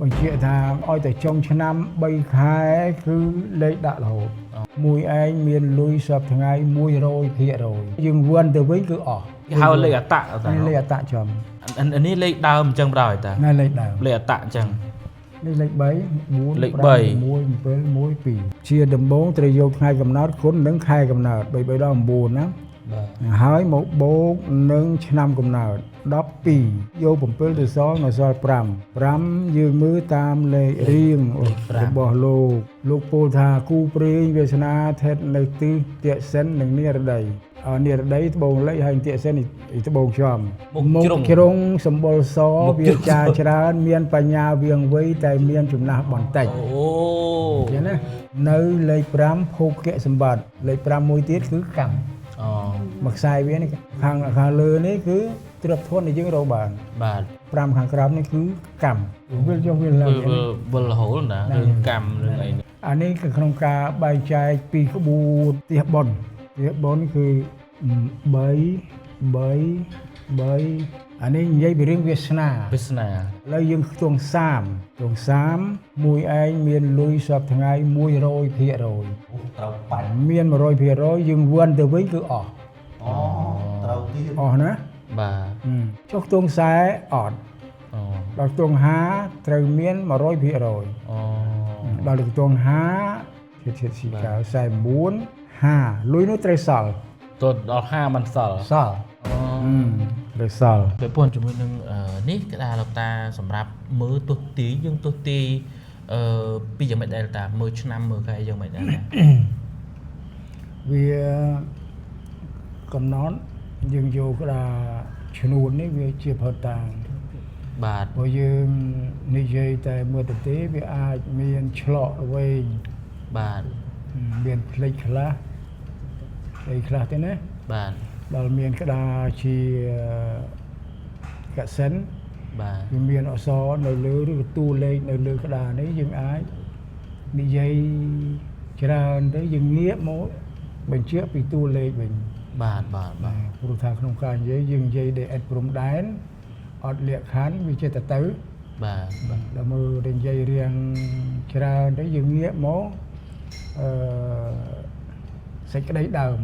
បញ្ជាក់ថាឲ្យតែចុងឆ្នាំ3ខែគឺលេខដាក់រហូតមួយឯងមានលុយសប្តាហ៍ថ្ងៃ100%យើងវិនទៅវិញគឺអស់ គេហៅលេខអតៈតា នេះលេខអតៈចំ អានេះលេខដើមអញ្ចឹងបណ្ដោយតា ណែលេខដើម លេខអតៈអញ្ចឹង នេះលេខ3 4 លេខ 5 6 7 1 2ជាដំបូងត្រូវយកថ្ងៃកំណើតគុណនិងខែកំណើត3 3ដល់9ណា បាទ ហើយមកបូកនឹងឆ្នាំកំណើត12យក7ទៅសល់នៅសល់5 5យើងមើលតាមលេខរៀងរបស់លោកលោកពោលថាគូព្រេងវាសនាស្ថិតនៅទិសទាក់សិននិងនិរដីអនិរដីត្បូងលិចហើយទាក់សិននេះត្បូងចំ មុខជ្រុង ជ្រុងសម្បុរស មុខជ្រុង វាចាច្រើនមានបញ្ញាវៀងវៃតែមានចំណាស់បន្តិច អូ ចឹងណានៅលេខ5ភោគៈសម្បត្តិលេខ5មួយទៀតគឺកម្ម អូ មួយខ្សែវានេះខាងខាងលើនេះគឺទ្រព្យធនដែលយើងរកបាន បាទ 5ខាងក្រោមនេះគឺកម្មវិលចុះវិលឡើង វិលវិលវិលរហូតណារឿងកម្មរឿងអីនេះ អានេះគឺក្នុងការបែងចែកពីក្បួនផ្ទះបុណ្យផ្ទះបុណ្យគឺ3 3 3អានេះនិយាយពីរឿងវាសនា វាសនា ឥឡូវយើងខ្ទង់30ខ្ទង់30មួយឯងមានលុយសប្តាហ៍ថ្ងៃ100% ត្រូវបាច់ មាន100%យើងវិនទៅវិញគឺអស់ អូត្រូវទៀត អស់ណា បាទ ហឹមចុះខ្ទង់40អត់ អូ ដល់ខ្ទង់50ត្រូវមាន100% អូ ដល់ខ្ទង់50ឈិតឈិតស៊ីកៅ49 50លុយនោះត្រូវសល់ ទៅដល់5មិនសល់ សល់ អូ ហឹមត្រូវសល់ ពាក់ព័ន្ធជាមួយនឹងនេះក្តារលោកតាសម្រាប់មើលទស្សទីយើងទស្សទីអឺពីយ៉ាងម៉េចដែរលោកតាមើលឆ្នាំមើលខែយ៉ាងម៉េចដែរតា វាកំណត់យើងយកក្តារឈ្នួននេះវាជាផុតតាង បាទ ព្រោះយើងនិយាយតែមើលទៅទេវាអាចមានឆ្លក់វែង បាទ មានផ្លេចខ្លះអីខ្លះទេណា បាទ ដល់មានក្តារជាកសិន បាទ វាមានអក្សរនៅលើឬក៏តួលេខនៅលើក្តារនេះយើងអាចនិយាយច្រើនទៅយើងងាកមកបញ្ជាក់ពីតួលេខវិញ បាទបាទបាទ ព្រោះថាក្នុងការនិយាយយើងនិយាយដែលឥតព្រំដែនអត់លក្ខខណ្ឌវាចេះតែទៅ បាទបាទ ដល់មើលតែនិយាយរៀងច្រើនទៅយើងងាកមកអឺសេចក្តីដើម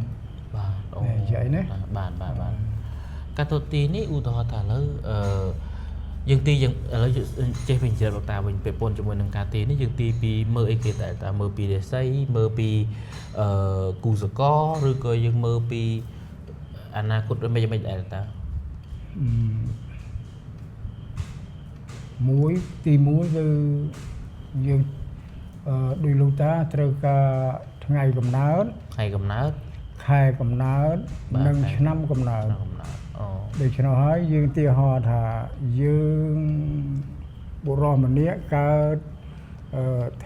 បាទអូ ណែនិយាយណា បាទបាទបាទការទស្សទីនេះឧទាហរណ៍ថាឥឡូវអឺយើងទីយើងឥឡូវចេះវិញជ្រាបលោកតាវិញពាក់ព័ន្ធជាមួយនឹងការទីនេះយើងទីពីមើលអីគេតែតាមើលពីរាសីមើលពីអឺគូសកលឬក៏យើងមើលពីអនាគតឬមិនយ៉ាងម៉េចដែរតា អឺមួយទីមួយគឺយើងដោយលោកតាត្រូវការថ្ងៃកំណើត ថ្ងៃកំណើត ខែកំណើត បាទ និង ខែ ឆ្នាំកំណើត ឆ្នាំកំណើតអូ ដូច្នោះហើយយើងទីហោថាយើងបុរសម្នាក់កើត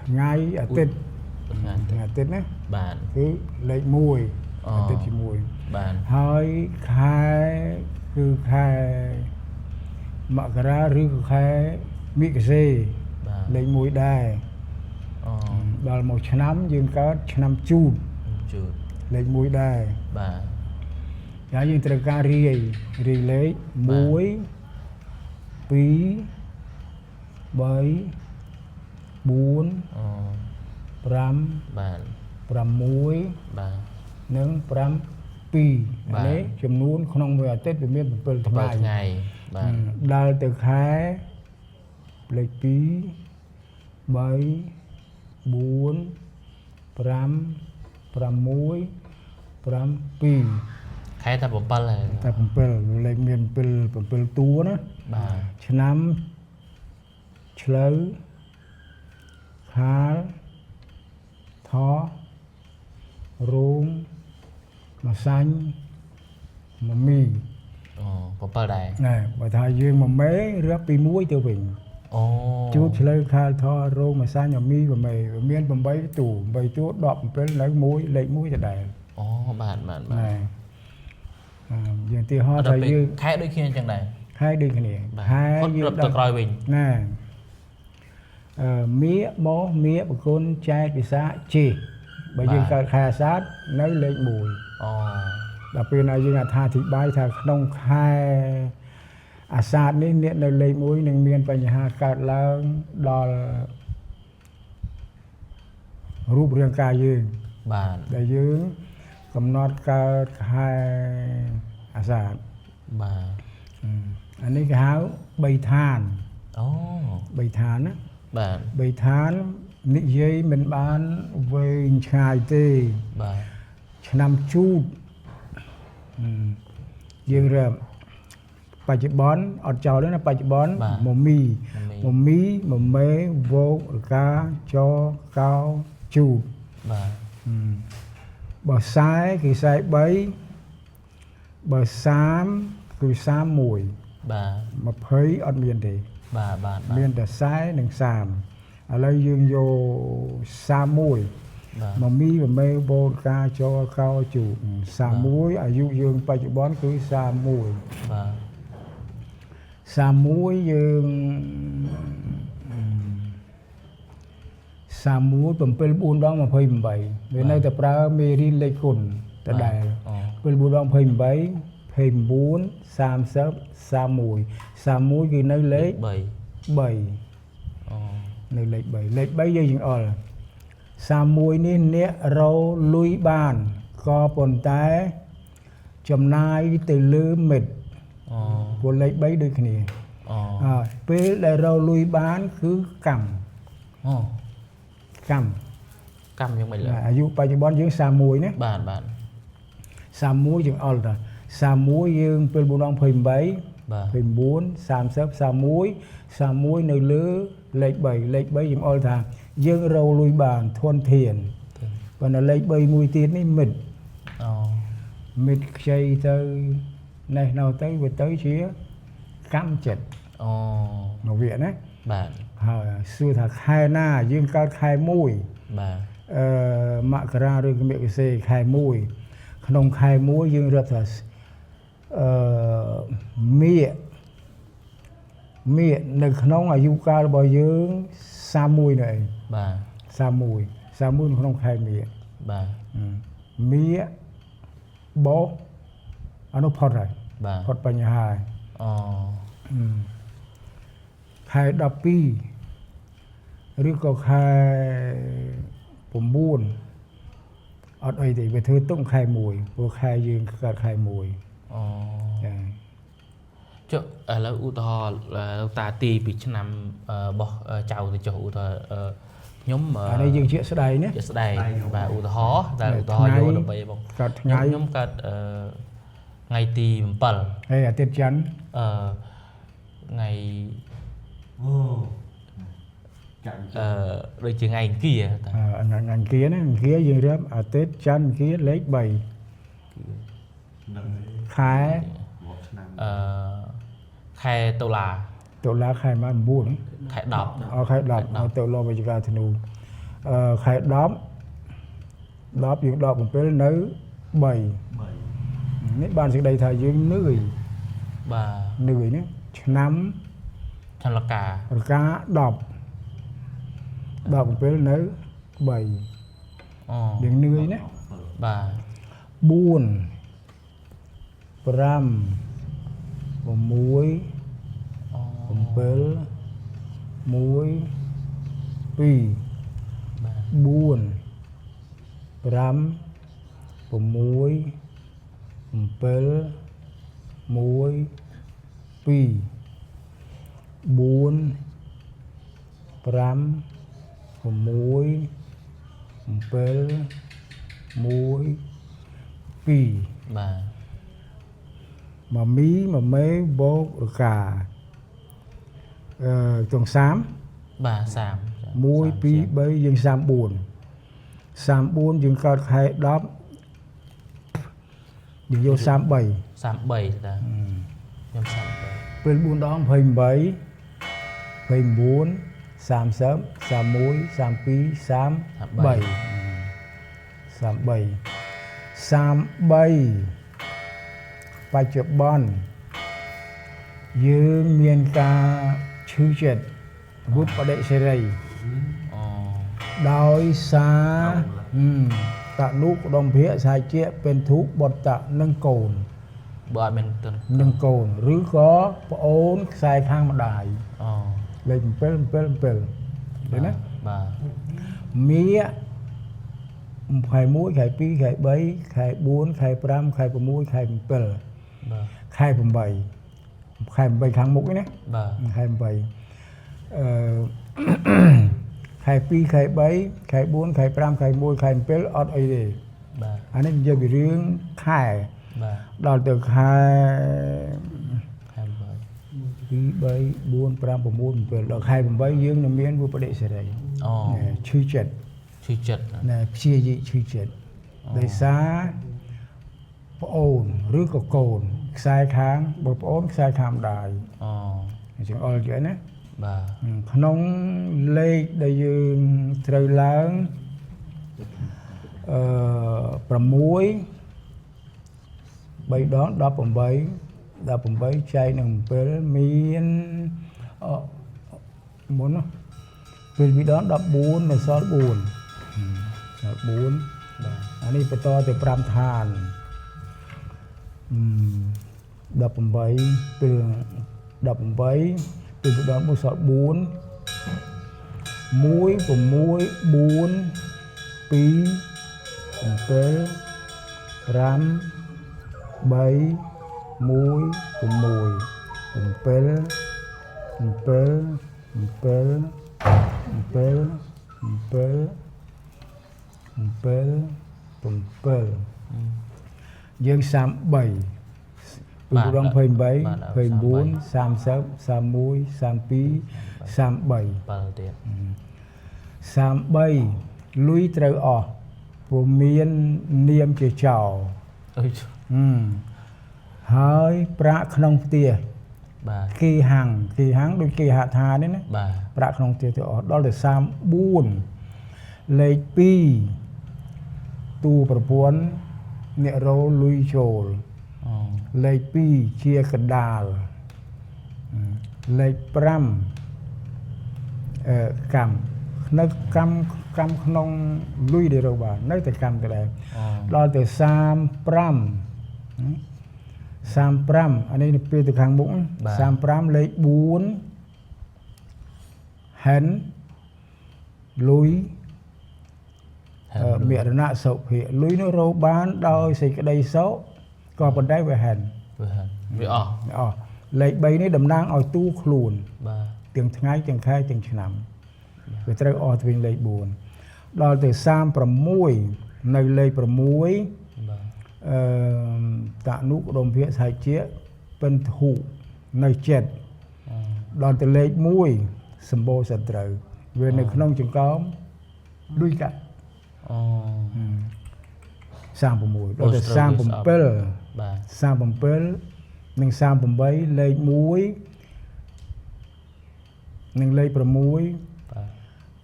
ថ្ងៃអាទិត្យ ថ្ងៃ ថ្ងៃអាទិត្យណា បាទ គឺលេខ1 អូ អាទិត្យជាមួយ បាទ ហើយខែគឺខែមករាឬក៏ខែមិគសេ បាទ លេខ1ដែរ អូ ដល់មកឆ្នាំយើងកើតឆ្នាំជូត ជូត លេខ1ដែរ បាទ ហើយយើងត្រូវការរាយរាយលេខ1 2 3 4 អូ 5 បាទ 6 បាទ និង5 បាទ 2នេះចំនួនក្នុងមួយអាទិត្យវាមាន7ថ្ងៃ 7ថ្ងៃបាទ ដល់ទៅខែលេខ2 3 4 5 6 7 ខែតែ7ហើយ តែ7លេខមាន7 7តួណា បាទ ឆ្នាំឆ្លូវខាលថរោងម្សាញ់មមី អូ7ដែរ ណែបើថាយើងមួយមេរើសពី1ទៅវិញ អូ ជួបឆ្លូវខាលថរោងម្សាញ់មមីមមេវាមាន8តួ8តួ17នៅ1លេខ1ដដែល អូបាទបាទបាទ ណែអឺយើងទីហោ ដល់ពេល ថាយើង ខែដូចគ្នាអញ្ចឹងដែរ ខែដូចគ្នា បាទ ខែ គាត់រត់ យើង ទៅក្រោយវិញ ណែអឺមៀកបោះមៀកប្រគុណចែកពិសាជេបើយើងកើតខែអាសាឍនៅលេខ1 អូ ដល់ពេលណាយើងអត្ថាធិប្បាយថាក្នុងខែ អាសាឍនេះអ្នកនៅលេខ1នឹងមានបញ្ហាកើតឡើងដល់រូបរាងកាយយើង បាទ ដែលយើងកំណត់កើតខែអាសាឍ បាទ អានេះគេហៅ3ឋាន អូ 3ឋានណា បាទ 3ឋាននិយាយមិនបានវែងឆ្ងាយទេ បាទ ឆ្នាំជូតយើងរាប់បច្ចុប្បន្នអត់ចោលទេណាបច្ចុប្បន្នមមីមមីមមេវោករកាចកោជូត បាទ បើខ្សែគឺខ្សែ3បើ30គឺ31 បាទ 20អត់មានទេ បាទបាទ មានតែខ្សែនិង30ឥឡូវយើងយក31 បាទ មមីមមេវោកាចកោជូ31អាយុយើងបច្ចុប្បន្នគឺ31 បាទ 31យើង31 7 4ដង28វានៅតែប្រើមេរៀនលេខគុណដដែល7 4ដង28 29 30 31 31គឺនៅលេខ 3 3 អូ នៅលេខ3លេខ3យើងចង្អុល31នេះអ្នករលុយបានក៏ប៉ុន្តែចំណាយទៅលើមិត្ត អូ ព្រោះលេខ3ដូចគ្នា អូ ហើយពេលដែលរលុយបានគឺកម្ម អូ កម្ម កម្មយ៉ាងម៉េចឡើយ អាយុបច្ចុប្បន្នយើង31ណា បាទបាទ 31យើងអល់តា31យើងពេល4ដង28 បាទ 29 30 31 31នៅលើលេខ3លេខ3យើងអល់ថាយើងរលុយបានធនធានប៉ុន្តែលេខ3មួយទៀតនេះមិត្ត អូ មិត្តខ្ចីទៅនេះនៅទៅវាទៅជាកម្មចិត្ត អូ មកវាណា បាទ ហើយសួរថាខែណាយើងកើតខែ1 បាទ អឺមករាឬមិគសេខែ1ក្នុងខែ1យើងរាប់ថាអឺមាឃមាឃនៅក្នុងអាយុកាលរបស់យើង31នៅឯង បាទ 31 31នៅក្នុងខែមាឃ បាទ មាឃបោសអានោះផុតហើយ បាទ ផុតបញ្ហាហើយ អូ ខែ12ឬក៏ខែ9អត់អីទេវាធ្វើទុកខែ1ព្រោះខែយើងកើតខែ1 អូ ចា ចុះឥឡូវឧទាហរណ៍លោកតាទីពីឆ្នាំរបស់ចៅទៅចុះឧទាហរណ៍ខ្ញុំ អានេះយើងជាក់ស្ដែងណា ជាក់ស្ដែងបាទឧទាហរណ៍តែឧទាហរណ៍យកដើម្បីបង កើតថ្ងៃ ខ្ញុំកើតថ្ងៃទី7 ហើយអាទិត្យច័ន្ទ អឺថ្ងៃ អូចាំ អឺដូចជាថ្ងៃអង្គារតា ថ្ងៃអង្គារណាអង្គារយើងរាប់អាទិត្យច័ន្ទអង្គារលេខ3 នឹង ខែ រាប់ឆ្នាំ អឺខែតុលា តុលាខែម៉ា9 ខែ10 អខែ10អតុលាវិច្ឆិកាធ្នូអឺខែ10 10យើងដក7នៅ3 3 នេះបានសេចក្តីថាយើងនឿយ បាទ នឿយណាឆ្នាំ ឆ្នាំលកា រកា10 17នៅ3 អូ យើងនឿយណា បាទ 4 5 6 អូ 7 1 2 បាទ 4 5 6 7 1 2 4 5 6 7 1 2 បាទ មមីមមេបោករកាអឺទាំង30 បាទ30 1 2 3យើង34 34យើងកើតខែ10យើងយក33 33តាខ្ញុំ33 ពេល4ដង28 29 30 31 32 33 33 33បច្ចុប្បន្នយើងមានការឈឺចិត្តវុបដិសេរី អូ ដោយសារតនុកដុំភៈសាជាពិន្ធុបតៈនិងកូន បើអត់មានទៅ នឹងកូនឬក៏ប្អូនខ្សែខាងម្ដាយ អូ លេខ7 7 7ឃើញណា បាទ មាខែ1ខែ2ខែ3ខែ4ខែ5ខែ6ខែ7 បាទ ខែ8ខែ8ខាងមុខនេះណា បាទ ខែ8អឺ ខែ2ខែ3ខែ4ខែ5ខែ1ខែ7អត់អីទេ បាទ អានេះនិយាយពីរឿងខែ បាទ ដល់ទៅខែ ខែ8 2 3 4 5 6 7ដល់ខែ8យើងនឹងមានវិបដិសេរី អូ ណែឈឺចិត្ត ឈឺចិត្ត ណែព្យាយាឈឺចិត្តដោយសារប្អូនឬក៏កូនខ្សែខាងបើប្អូនខ្សែខាងម្ដាយ អូ អញ្ចឹងអល់ជាណា បាទ ក្នុងលេខដែលយើងត្រូវឡើងអឺ6 3ដង18 18ចែកនឹង7មានអមុនណាពេល2ដង14នៅសល់4សល់4 បាទ អានេះបន្តទៅ5ឋានអឺ18ពេល18ពេល2ដង1សល់4 1 6 4 2 7 5 3 1 6 7 7 7 7 7 7 7យើង33ពីរដង28 29 30 31 32 33 7ទៀត 33លុយត្រូវអស់ព្រោះមាននាមជាចោរ អើយ ហឹមហើយប្រាក់ក្នុងផ្ទះ បាទ គេហាំងគេហាំងដូចគេហដ្ឋាននេះណា បាទ ប្រាក់ក្នុងផ្ទះទៅអស់ដល់ទៅ34លេខ2ទូប្រពន្ធអ្នករោលុយចូល អូ លេខ2ជាកណ្ដាលលេខ5អឺកម្មនៅកម្មកម្មក្នុងលុយដែលរកបាននៅតែកម្មទៅដែរ អូ ដល់ទៅ35 35អានេះនៅពេលទៅខាងមុខ35លេខ4ហិនលុយមរណៈសុភៈលុយនោះរកបានដោយសេចក្តីសោកក៏ប៉ុន្តែវាហិន វាហិនវាអស់ អស់លេខ3នេះតំណាងឲ្យទូខ្លួន បាទ ទាំងថ្ងៃទាំងខែទាំងឆ្នាំវាត្រូវអស់ទៅវិញលេខ4ដល់ទៅ36នៅលេខ6 បាទ អឺតនុកដុំភាកសហជាពិន្ធុនៅចិត្ត អូ ដល់ទៅលេខ1សម្បូរសត្រូវវានៅក្នុងចង្កោមលុយកាក់ អូ 36ដល់ទៅ37 បាទ 37និង38លេខ1និងលេខ6 បាទ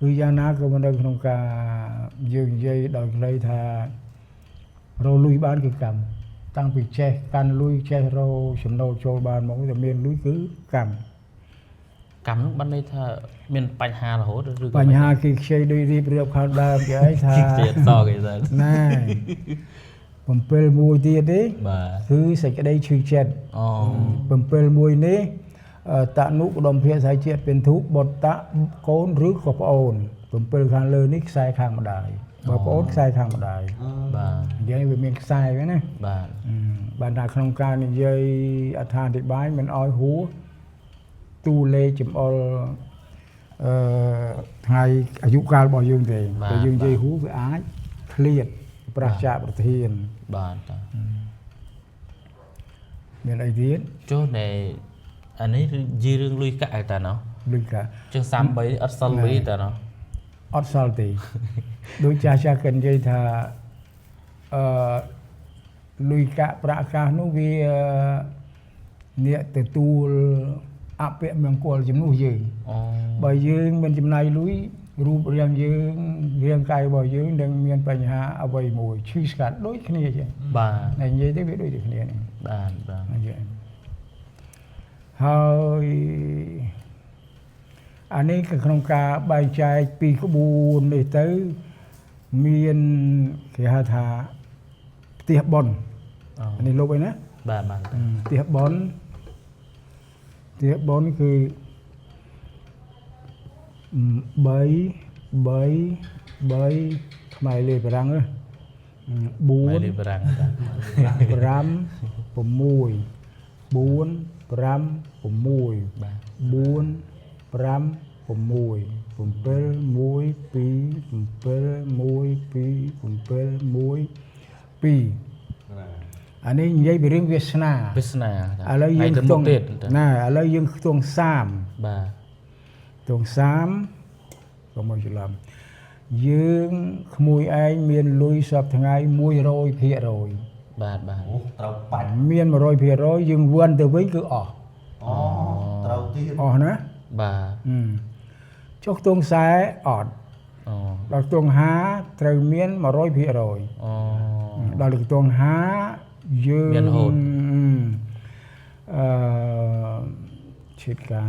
គឺយ៉ាងណាក៏មិននៅក្នុងការយើងនិយាយដោយខ្លីថារកលុយបានគឺកម្មតាំងពីចេះកាន់លុយចេះរកចំណូលចូលបានមកតែមានលុយគឺកម្ម កម្មនោះបានន័យថាមានបញ្ហារហូតឬក៏ បញ្ហាគេខ្ចីដូចរៀបរៀបខាងដើមគេអីថា ជាអត់សគេទៅ ណែ7មួយទៀតទេ បាទ គឺសេចក្តីឈឺចិត្ត អូ 7មួយនេះតនុកដុំភាសហជាតិពិន្ធុបុតៈកូនឬក៏ប្អូន7ខាងលើនេះខ្សែខាងម្ដាយបើប្អូនខ្សែខាងម្ដាយ បាទ និយាយវាមានខ្សែហ្នឹងណា បាទ បានថាក្នុងការនិយាយអត្ថាធិប្បាយមិនអោយហួសទូលេខចំអល់អឺថ្ងៃអាយុកាលរបស់យើងទេតែយើងនិយាយហួសវាអាចឃ្លាតប្រឆាចប្រធាន បាទតា មានអីទៀត ចុះណែអានេះនិយាយរឿងលុយកាក់ឯតាណោះ លុយកាក់ ចឹង33អត់សល់លុយតាណោះ អត់សល់ទេដូចចាស់ចាស់គេនិយាយថាអឺលុយកាក់ប្រាក់កាសនោះវាអ្នកទទួលអពមង្គលជំនួសយើង អូ បើយើងមិនចំណាយលុយរូបរាងយើងរាងកាយរបស់យើងនឹងមានបញ្ហាអ្វីមួយឈឺស្កាត់ដូចគ្នាចឹង បាទ តែនិយាយទៅវាដូចតែគ្នានេះ បាទបាទ និយាយហើយអានេះគឺក្នុងការបែងចែកពីក្បួននេះទៅមានគេហៅថាផ្ទះបុណ្យ អូ អានេះលុបអីណា បាទបាទ ផ្ទះបនផ្ទះបនគឺ3 3 3ខ្មែរលេបារាំងហ៎ ម៉ៃលី 4 បារាំងតា 5 6 4 5 6 បាទ 4 5 6 7 1 2 7 1 2 7 1 2 ណា អានេះនិយាយពីរឿងវាសនា វាសនា ឥឡូវយើង ទៅ ខ្ទង់ មុខទៀតតា ណាឥឡូវយើងខ្ទង់30 បាទ ខ្ទង់30កុំឲ្យច្រឡំយើងក្មួយឯងមានលុយសពថ្ងៃ100% បាទបាទ អូត្រូវបាច់ មាន100%យើងវឿនទៅវិញគឺអស់ អូត្រូវទៀត អស់ណា បាទ ហឹមចុះខ្ទង់40អត់ អូ ដល់ខ្ទង់50ត្រូវមាន100% អូ ដល់ខ្ទង់50យើង មានរហូត អឺឈិតកៅ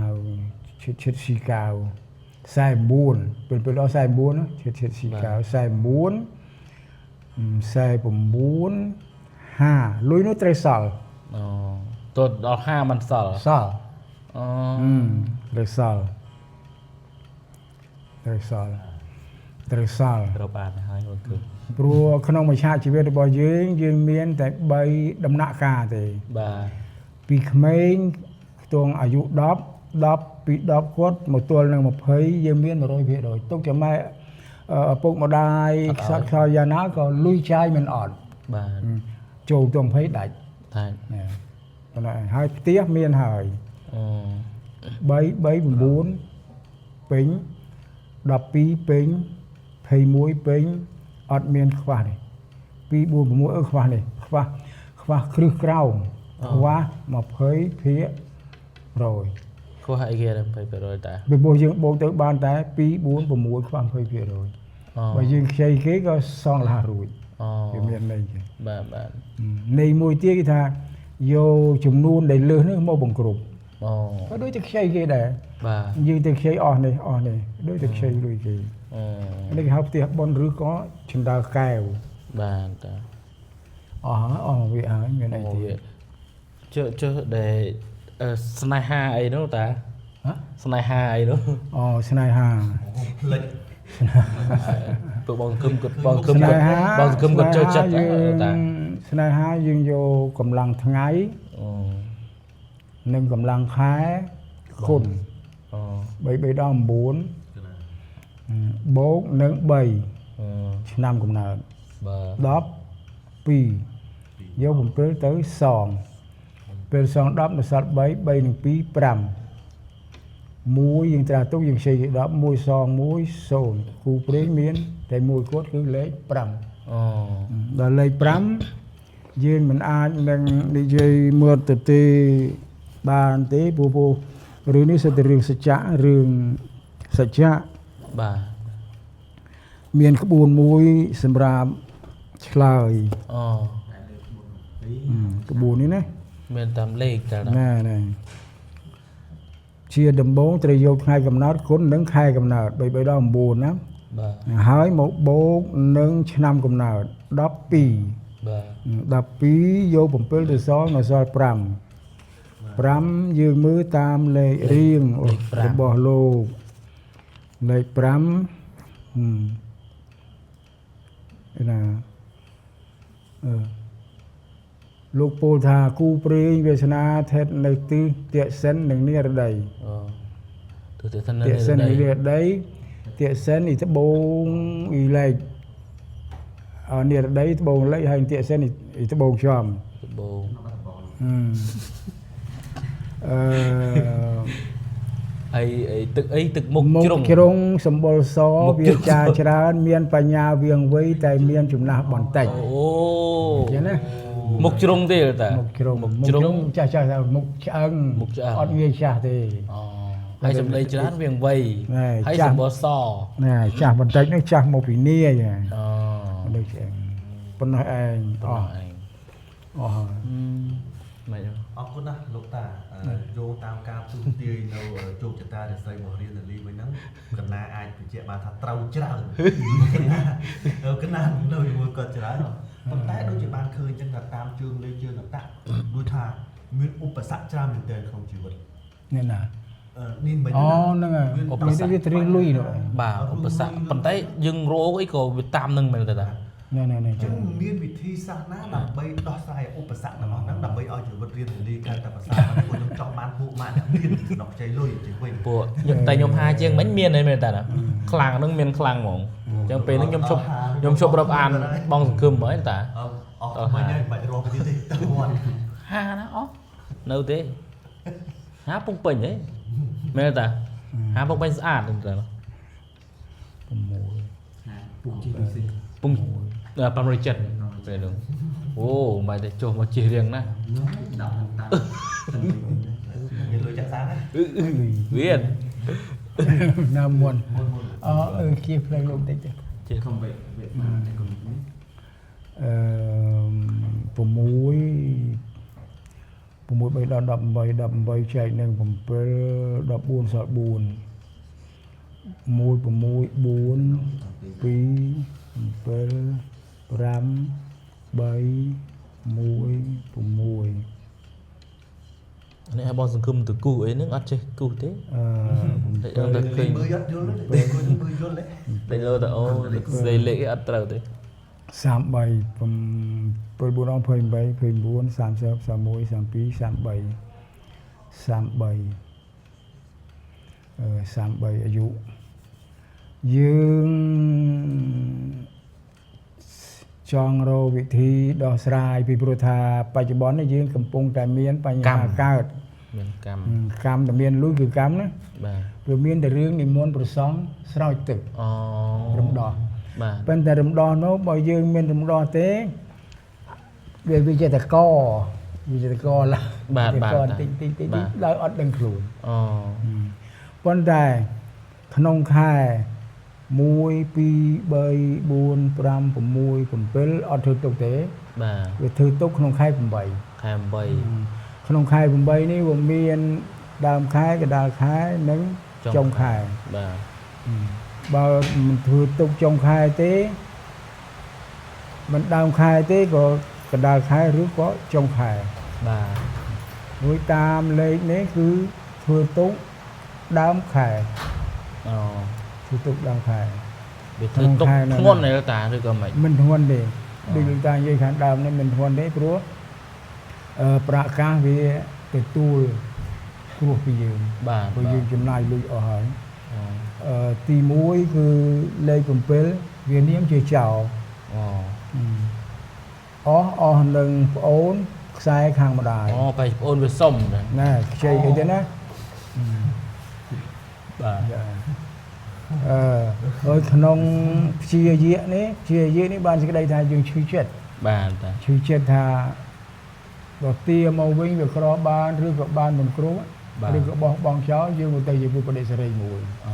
ឈិតឈិតស៊ីកៅ49ពេលពេលដល់49ណាឈិតឈិតស៊ីកៅ49 49 5លុយនោះត្រូវសល់ អូទៅដល់50មិនសល់ សល់ អូ ត្រូវសល់ត្រូវសល់ត្រូវសល់ ត្រូវបានហើយបងគឺ ព្រោះក្នុងមួយឆាកជីវិតរបស់យើងយើងមានតែ3ដំណាក់កាលទេ បាទ ពីក្មេងខ្ទង់អាយុ10 10ពី10គាត់មកទល់នឹង20យើងមាន100%ទុកចាំម៉ែឪពុកម្ដាយខ្សត់ខ្សោយយ៉ាងណាក៏លុយចាយមិនអត់ បាទ ចូលទៅ20ដាច់ តែ ណាប៉ុណ្ណឹងហើយផ្ទះមានហើយ អូ 3 3 9ពេញ12ពេញ21ពេញអត់មានខ្វះទេ2 4 6អឺខ្វះនេះខ្វះខ្វះគ្រឹះក្រោមខ្វះ20ភាគ100 ខ្វះអីគេដល់20%តា ពីព្រោះយើងបូកទៅបានតែ2 4 6ខ្វះ20% អូ បើយើងខ្ចីគេក៏សងលះរួច អូ វាមានន័យចឹង បាទបាទ ន័យមួយទៀតគេថាយកចំនួនដែលលើសនេះមកបង្គ្រប់ អូ ក៏ដូចតែខ្ចីគេដែរ បាទ យើងទៅខ្ចីអស់នេះអស់នេះដូចតែខ្ចីលុយគេ អូ នេះគេហៅផ្ទះបុណ្យឬក៏ចិន្តាកែវ បាទតា អស់ហើយអស់វាហើយមានអីទៀត ចុះចុះដែលអឺស្នេហាអីនោះតា ហ៎ ស្នេហាអីនោះ អូស្នេហា អូភ្លេច ពួកបងគឹមគាត់បងគឹម ស្នេ គាត់ ហា បងគឹមគាត់ចូលចិត្ត ស្នេហា តា យើងស្នេហាយើងយកកម្លាំងថ្ងៃ អូ និងកម្លាំងខែគុណ អូ 3 3ដល់9 ណា បូកនឹង3 អូ ឆ្នាំកំណើត បាទ 12យក7ទៅសងពេលសង10នៅសល់3 3នឹង2 5 1យើងត្រាស់ទុកយើងខ្ចីគេ10 1សង1 0គូព្រេងមានតែមួយគាត់គឺលេខ5 អូ ដល់លេខ5យើងមិនអាចនឹងនិយាយមើលទៅទេបានទេព្រោះព្រោះរឿងនេះសិតតែរឿងសច្ចៈរឿងសច្ចៈ បាទ មានក្បួនមួយសម្រាប់ឆ្លើយ អូ ក្បួននេះណា មានតាមលេខតា ណែណែជាដំបូងត្រូវយកថ្ងៃកំណើតគុណនិងខែកំណើត3 3ដល់9ណា បាទ ហើយមកបូកនឹងឆ្នាំកំណើត12 បាទ 12យក7ទៅសល់នៅសល់5 5យើងមើលតាមលេខរៀងរបស់លោកលេខ5ហឹមឯណាអឺលោកពោលថាគូព្រេងវាសនាស្ថិតនៅទិសទាក់សិននិងនិរដី អូទោះតែថានៅ ទាក់សិននិងនិរដីទាក់សិនអ៊ីត្បូងអ៊ីលេខអនិរដីត្បូងលេខហើយទាក់សិនអ៊ីត្បូងចំ ត្បូង ហឹមអឺ អីអីទឹកអីទឹកមុខ មុខ ជ្រុង ជ្រុងសម្បុរស មុខជ្រុង វាចាច្រើន មានបញ្ញាវៀងវៃតែមានចំណាស់បន្តិច អូ ចឹងណា មុខជ្រុងទេតា មុខជ្រុង មុខជ្រុង ចាស់ចាស់ថាមុខឆ្អឹង មុខឆ្អឹង អត់ងាយចាស់ទេ អូហើយសម្ដីច្រើនវាងវៃ ណែ ហើយ ចាស់ សម្បល់ស ណែចាស់បន្តិចនេះចាស់មកពីនាយហ៎ អូ មនុស្សឆ្អឹងប៉ុណ្ណោះឯងអស់ ឯង អស់ហើយ មិនអី អរគុណណាស់លោកតាយោងតាមការទូទាយនៅជោគជតារិស័យរបស់រៀនលីវិញហ្នឹងកណាអាចបញ្ជាក់បានថាត្រូវច្រើនកណានៅជាមួយគាត់ច្រើន ប៉ុន្តែដូចជាបានឃើញចឹងថាតាមជើងលេខជើងកតាក់ដូចថាមានឧបសគ្គច្រើនមែនទែនក្នុងជីវិត នេះណា នេះមិន អូហ្នឹងហើយ ឧបសគ្គ វាត្រៀមលុយនោះ បាទឧបសគ្គប៉ុន្តែយើងរកអីក៏វាតាមនឹងមែនទេតា ណែណែណែ ចឹងមានវិធីសាស្ត្រណាដើម្បីដោះស្រាយឧបសគ្គទាំងអស់ហ្នឹងដើម្បីឲ្យជីវិតរៀនរលីកាន់តែប្រសើរព្រោះខ្ញុំចង់បានពួកម៉ាក់អ្នកមានសំណុកខ្ចីលុយជាងវិញ ពួកខ្ញុំតែខ្ញុំហាជាងមិញមានហើយមែនតាណាខ្លាំងហ្នឹងមានខ្លាំងហ្មងអញ្ចឹងពេលហ្នឹងខ្ញុំឈប់ខ្ញុំឈប់រាប់អានបងសង្គមហ្មងតា អស់មិញហើយមិនបាច់រកទៀតទេទៅវត្ត ហាណាអស់នៅទេហាពងពេញហ៎មែនតាហាពងពេញស្អាតហ្នឹងតា 6 ពុកជីដូចស៊ី ពង570ពេលហ្នឹងអូមិនតែចុះមកជិះរៀងណា នោះដល់តាមតាម មានលុយចាក់សាំងណា វា ណាមុនអឺគៀផ្លែលោកតិចទេ ជិះ កុំវេវេបានតែកុំនេះ អឺ6 6 3ដល់18 18ចែកនឹង7 14សល់4 1 6 4 2 7 5 3 1 6 នេះឲ្យបងសង្គមទៅគូអីហ្នឹងអត់ចេះគូទេ អឺ តែដល់តែឃើញ មើលយត់យល់ទេមើលយល់ទេ តែលើតែអូស្ដីលេខអត់ត្រូវទេ 33 7 4 28 29 30 31 32 33 33អឺ33អាយុយើងចង់រកវិធីដោះស្រាយពីព្រោះថាបច្ចុប្បន្ននេះយើងកំពុងតែមានបញ្ហាកើត មានកម្ម កម្មតែមានលុយគឺកម្មណា បាទ ព្រោះមានតែរឿងនិមន្តប្រសង់ស្រោចទឹក អូ រំដោះ បាទ ប៉ុន្តែរំដោះនោះបើយើងមានរំដោះទេវាចេះតែកវាចេះតែកឡើយ បាទបាទ កតិចតិចតិចដោយអត់ដឹងខ្លួន អូ ប៉ុន្តែក្នុងខែ1 2 3 4 5 6 7អត់ធ្វើទុកទេ បាទ វាធ្វើទុកក្នុងខែ8 ខែ8 ក្នុងខែ8នេះវាមានដើមខែកណ្ដាលខែនិងចុងខែ បាទ បើមិនធ្វើទុកចុងខែទេមិនដើមខែទេក៏កណ្ដាលខែឬក៏ចុងខែ បាទ រួចតាមលេខនេះគឺធ្វើទុកដើមខែ អូ ធ្វើទុកដើមខែ វាធ្វើទុកធ្ងន់ទេតាឬក៏មិន មិនធ្ងន់ទេដូចលោកតានិយាយខាងដើមនេះមិនធ្ងន់ទេព្រោះអឺប្រាក់កាសវាទទួលគ្រោះពីយើង បាទ ព្រោះយើងចំណាយលុយអស់ហើយអឺទី1គឺលេខ7វានាមជាចោរ អូ អស់អស់នឹងប្អូនខ្សែខាងម្ដាយ អូបែរប្អូនវាសុំណា ណែខ្ចីអីទៅណា បាទ អឺហើយក្នុងព្យាយៈនេះព្យាយៈនេះបានសេចក្តីថាយើងឈឺចិត្ត បាទតា ឈឺចិត្តថាបើទាមកវិញវាក្របានឬក៏បានមិនគ្រោះឬក៏បោះបង់ចោលយើងមកទៅជាពុទ្ធបដិសេរីមួយ អូ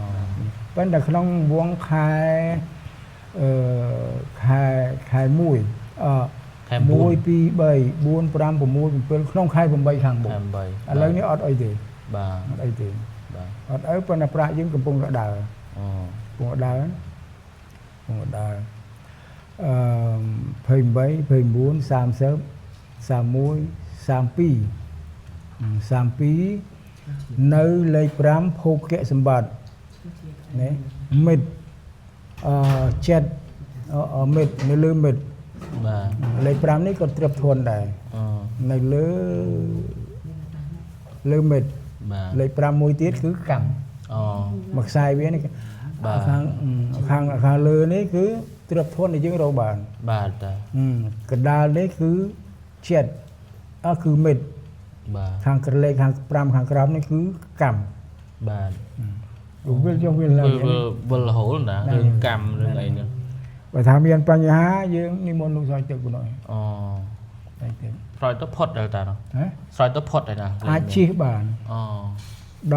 ប៉ុន្តែក្នុងវងខែអឺខែខែ1អឺ ខែ 1 2 3 4 5 6 7ក្នុងខែ8ខាងមុខ ខែ8 ឥឡូវនេះអត់អីទេ បាទ អត់អីទេ បាទ អត់អីប៉ុន្តែប្រាក់យើងកំពុងតែដើរ អូ កំពុងតែដើរកំពុងតែដើរអឺ28 29 30 31 32 32នៅលេខ5ភោគៈសម្បត្តិនេះមិត្តអឺចិត្តអឺមិត្តនៅលើមិត្ត បាទ លេខ5នេះក៏ត្រឹបធន់ដែរ អូ នៅលើលើមិត្ត បាទ លេខ5មួយទៀតគឺកម្ម អូ មួយខ្សែវានេះ បាទ ខាងខាងខាងលើនេះគឺត្រឹបធន់ដែលយើងរកបាន បាទតា កណ្ដាលនេះគឺចិត្តអើគឺមិត្ត បាទ ខាងក្រលេខខាង5ខាងក្រោមនេះគឺកម្ម បាទ វិលចុះវិលឡើង វិលវិលរហូតណារឿងកម្មរឿងអីហ្នឹង បើថាមានបញ្ហាយើងនិមន្តលោកស្រោចទឹកប៉ុណ្ណោះ អូ តែទឹក ស្រោចទៅផុតដល់តា ហ៎ ស្រោចទៅផុតហើយណា អាចជិះបាន អូ 10 20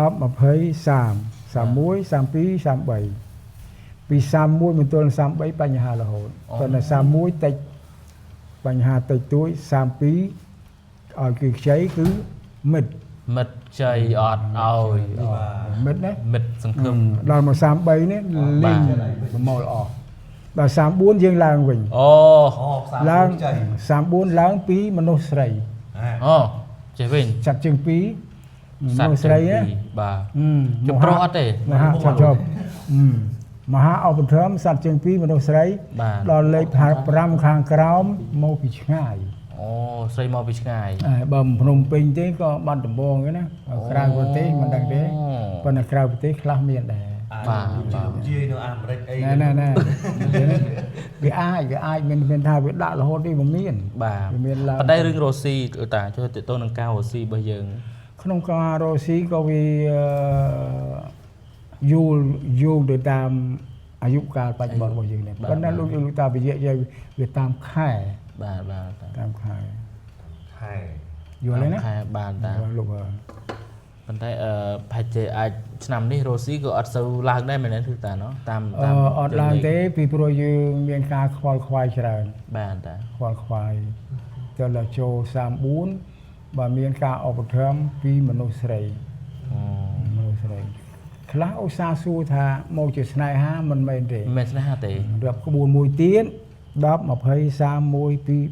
30 31 32 33ពី31មកទល់33បញ្ហារហូតប៉ុន្តែ31តិចបញ្ហាតិចតួច32ឲ្យគឺខ្ចីគឺមិត្ត មិត្តខ្ចីអត់ឲ្យ មិត្តណា មិត្តសង្ឃឹម ដល់មក33នេះលីងប្រមូលអស់ ដល់34យើងឡើងវិញ អូ អូសា ឡើង ចៃ 34ឡើងពីមនុស្សស្រី អូចេះវិញ ចាត់ជើងពីរ សត្វ មនុស្សស្រី ជើ ហ៎ ងពីរបាទ ហឹម ជប្រុសអត់ទេ មហាចាប់ជប់ហឹមមហាអបធម្មសត្វជើងពីរមនុស្សស្រី បាទ ដល់លេខ5ខាងក្រោមមកពីឆ្ងាយ អូស្រីមកពីឆ្ងាយ អើបើមិនភ្នំពេញទេក៏បាត់ដំបងដែរណាបើក្រៅប្រទេសមិនដឹងទេប៉ុន្តែក្រៅប្រទេសខ្លះមានដែរ បាទលោកយាយនៅអាមេរិកអី ណែណែណែវាអាចវាអាចមានមានថាវាដាក់រហូតនេះមិនមាន បាទ វាមានឡើង ប៉ុន្តែរឿងរស់ស៊ីគឺតាចូលទៅទៅនឹងការរស់ស៊ីរបស់យើង ក្នុងការរកស៊ីក៏វាយូរយូរទៅតាមអាយុកាលបច្ចុប្បន្នរបស់យើងដែរប៉ុន្តែលោកលោកតាវិយៈយាយវាតាមខែ បាទបាទតា តាមខែ ខែ យល់ទេណា ខែបាទតា លោកអើ ប៉ុន្តែអឺប្រហែលជាអាចឆ្នាំនេះរស់ស៊ីក៏អត់សូវឡើងដែរមែនទេគឺតាណោះតាម អឺ តាម អត់ឡើងទេពីព្រោះយើងមានការខ្វល់ខ្វាយច្រើន បាទតា ខ្វល់ខ្វាយទៅដល់ចូល34បើមានការឧបត្ថម្ភពីមនុស្សស្រី អូ មនុស្សស្រីខ្លះឧស្សាហ៍សួរថាមកជាស្នេហាមិនមែនទេ មិនមែនស្នេហាទេ រាប់ក្បួនមួយទៀត10 20 31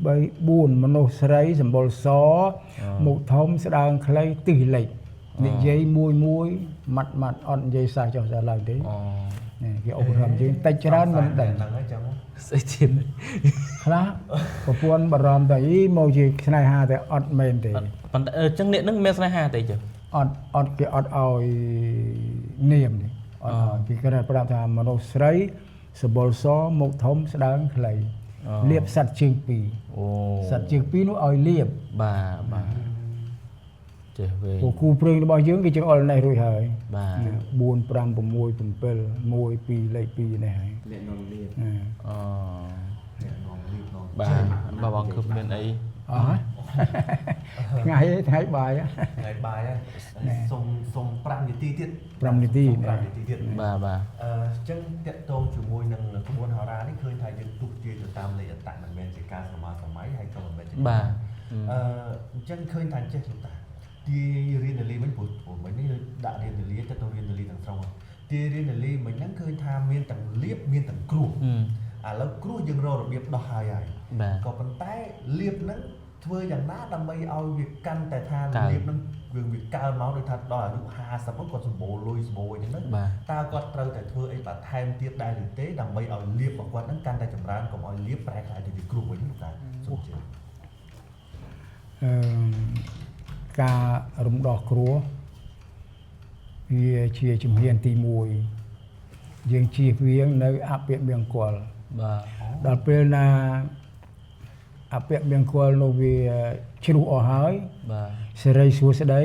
2 3 4មនុស្សស្រីសម្បុរសមុខធំស្ដើងខ្លីទិសលិចនិយាយមួយមួយម៉ាត់ម៉ាត់អត់និយាយសះចុះសះឡើងទេ អូ នេះគេឧបត្ថម្ភយើងតិចច្រើនមិនដឹង ហ្នឹងហើយចឹង ស្អីទៀត ខ្លះប្រពន្ធបារម្ភតែអីមកជាស្នេហាតែអត់មែនទេ ប៉ុន្តែអឺចឹងអ្នកនឹងមានស្នេហាទេចុះ អត់អត់គេអត់ឲ្យនាមទេអត់ឲ្យគេគាត់ប្រាប់ថាមនុស្សស្រីសម្បុរសមុខធំស្ដើងខ្លីលៀបសัตว์ជើងពីរ អូ សត្វជើងពីរនោះឲ្យលៀប បាទបាទចេះវិញ ព្រោះគូព្រេងរបស់យើងគេចង្អុលនេះរួចហើយ បាទ 4 5 6 7 1 2លេខ2នេះហើយ អ្នកនងលៀប អឺ អូ អ្នកនងលៀបនង បាទបាទបងគឺមានអី អស់ហើយថ្ងៃឯងថ្ងៃបាយហ៎ ថ្ងៃបាយហើយសុំសុំ5នាទីទៀត 5នាទី 5នាទីទៀត បាទបាទ អឺចឹងតកតងជាមួយនឹងក្បួនហោរានេះឃើញថាយើងទុះទាយទៅតាមលេខអត្តមិនមែនជាការសម័យសម័យហើយក៏មិនមែនជា បាទ អឺអញ្ចឹងឃើញថាចេះលោកតាទាយរៀននលីវិញព្រោះព្រោះមិញនេះដាក់រៀននលីទៅទៅរៀននលីទាំងស្រុងហើយទាយរៀននលីមិញហ្នឹងឃើញថាមានទាំងលៀបមានទាំងគ្រោះ ហឹម ឥឡូវគ្រោះយើងរករបៀបដោះហើយហើយ បាទ ក៏ប៉ុន្តែលៀបហ្នឹងធ្វើយ៉ាងណាដើម្បីឲ្យវាកាន់តែថាលៀបហ្នឹងវាវាកើនមកដូចថាដល់អាយុ50ហ្នឹងគាត់សម្បូរលុយសម្បូរអីចឹងណា បាទ តើគាត់ត្រូវតែធ្វើអីបន្ថែមទៀតដែរឬទេដើម្បីឲ្យលៀបរបស់គាត់ហ្នឹងកាន់តែចម្រើនកុំឲ្យលៀបប្រែក្លាយទៅជាគ្រោះវិញលោកតាសូមជឿ អឺការរំដោះគ្រោះវាជាជំហានទី1យើងជៀសវាងនៅអភិមង្គល បាទ ដល់ពេលណាអភិមង្គលនោះវាជ្រុះអស់ហើយ បាទ សេរីសួស្តី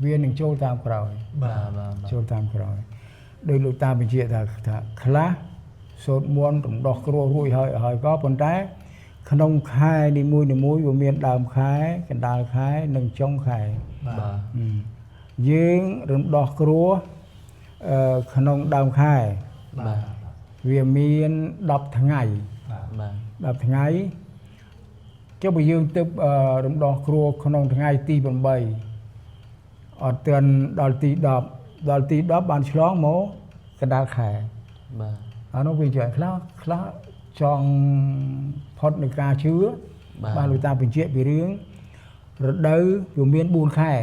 វានឹងចូលតាមក្រោយ បាទបាទបាទ ចូលតាមក្រោយដោយលោកតាបញ្ជាក់ថាថាខ្លះសូត្រមន្តរំដោះគ្រោះរួចហើយហើយក៏ប៉ុន្តែ ក្នុងខែនីមួយនីមួយវាមានដើមខែកណ្ដាលខែនិងចុងខែ បាទ ហឹមយើងរំដោះគ្រោះអឺក្នុងដើមខែ បាទ វាមាន10ថ្ងៃ បាទ 10ថ្ងៃចុះបើយើងទៅអឺរំដោះគ្រោះក្នុងថ្ងៃទី8អត់ទាន់ដល់ទី10ដល់ទី10បានឆ្លងមកកណ្ដាលខែ បាទ អានោះវាជាខ្លះខ្លះចង់ផុតនៃការជឿ បាទ បានលោកតាបញ្ជាក់ពីរឿងរដូវវាមាន4ខែ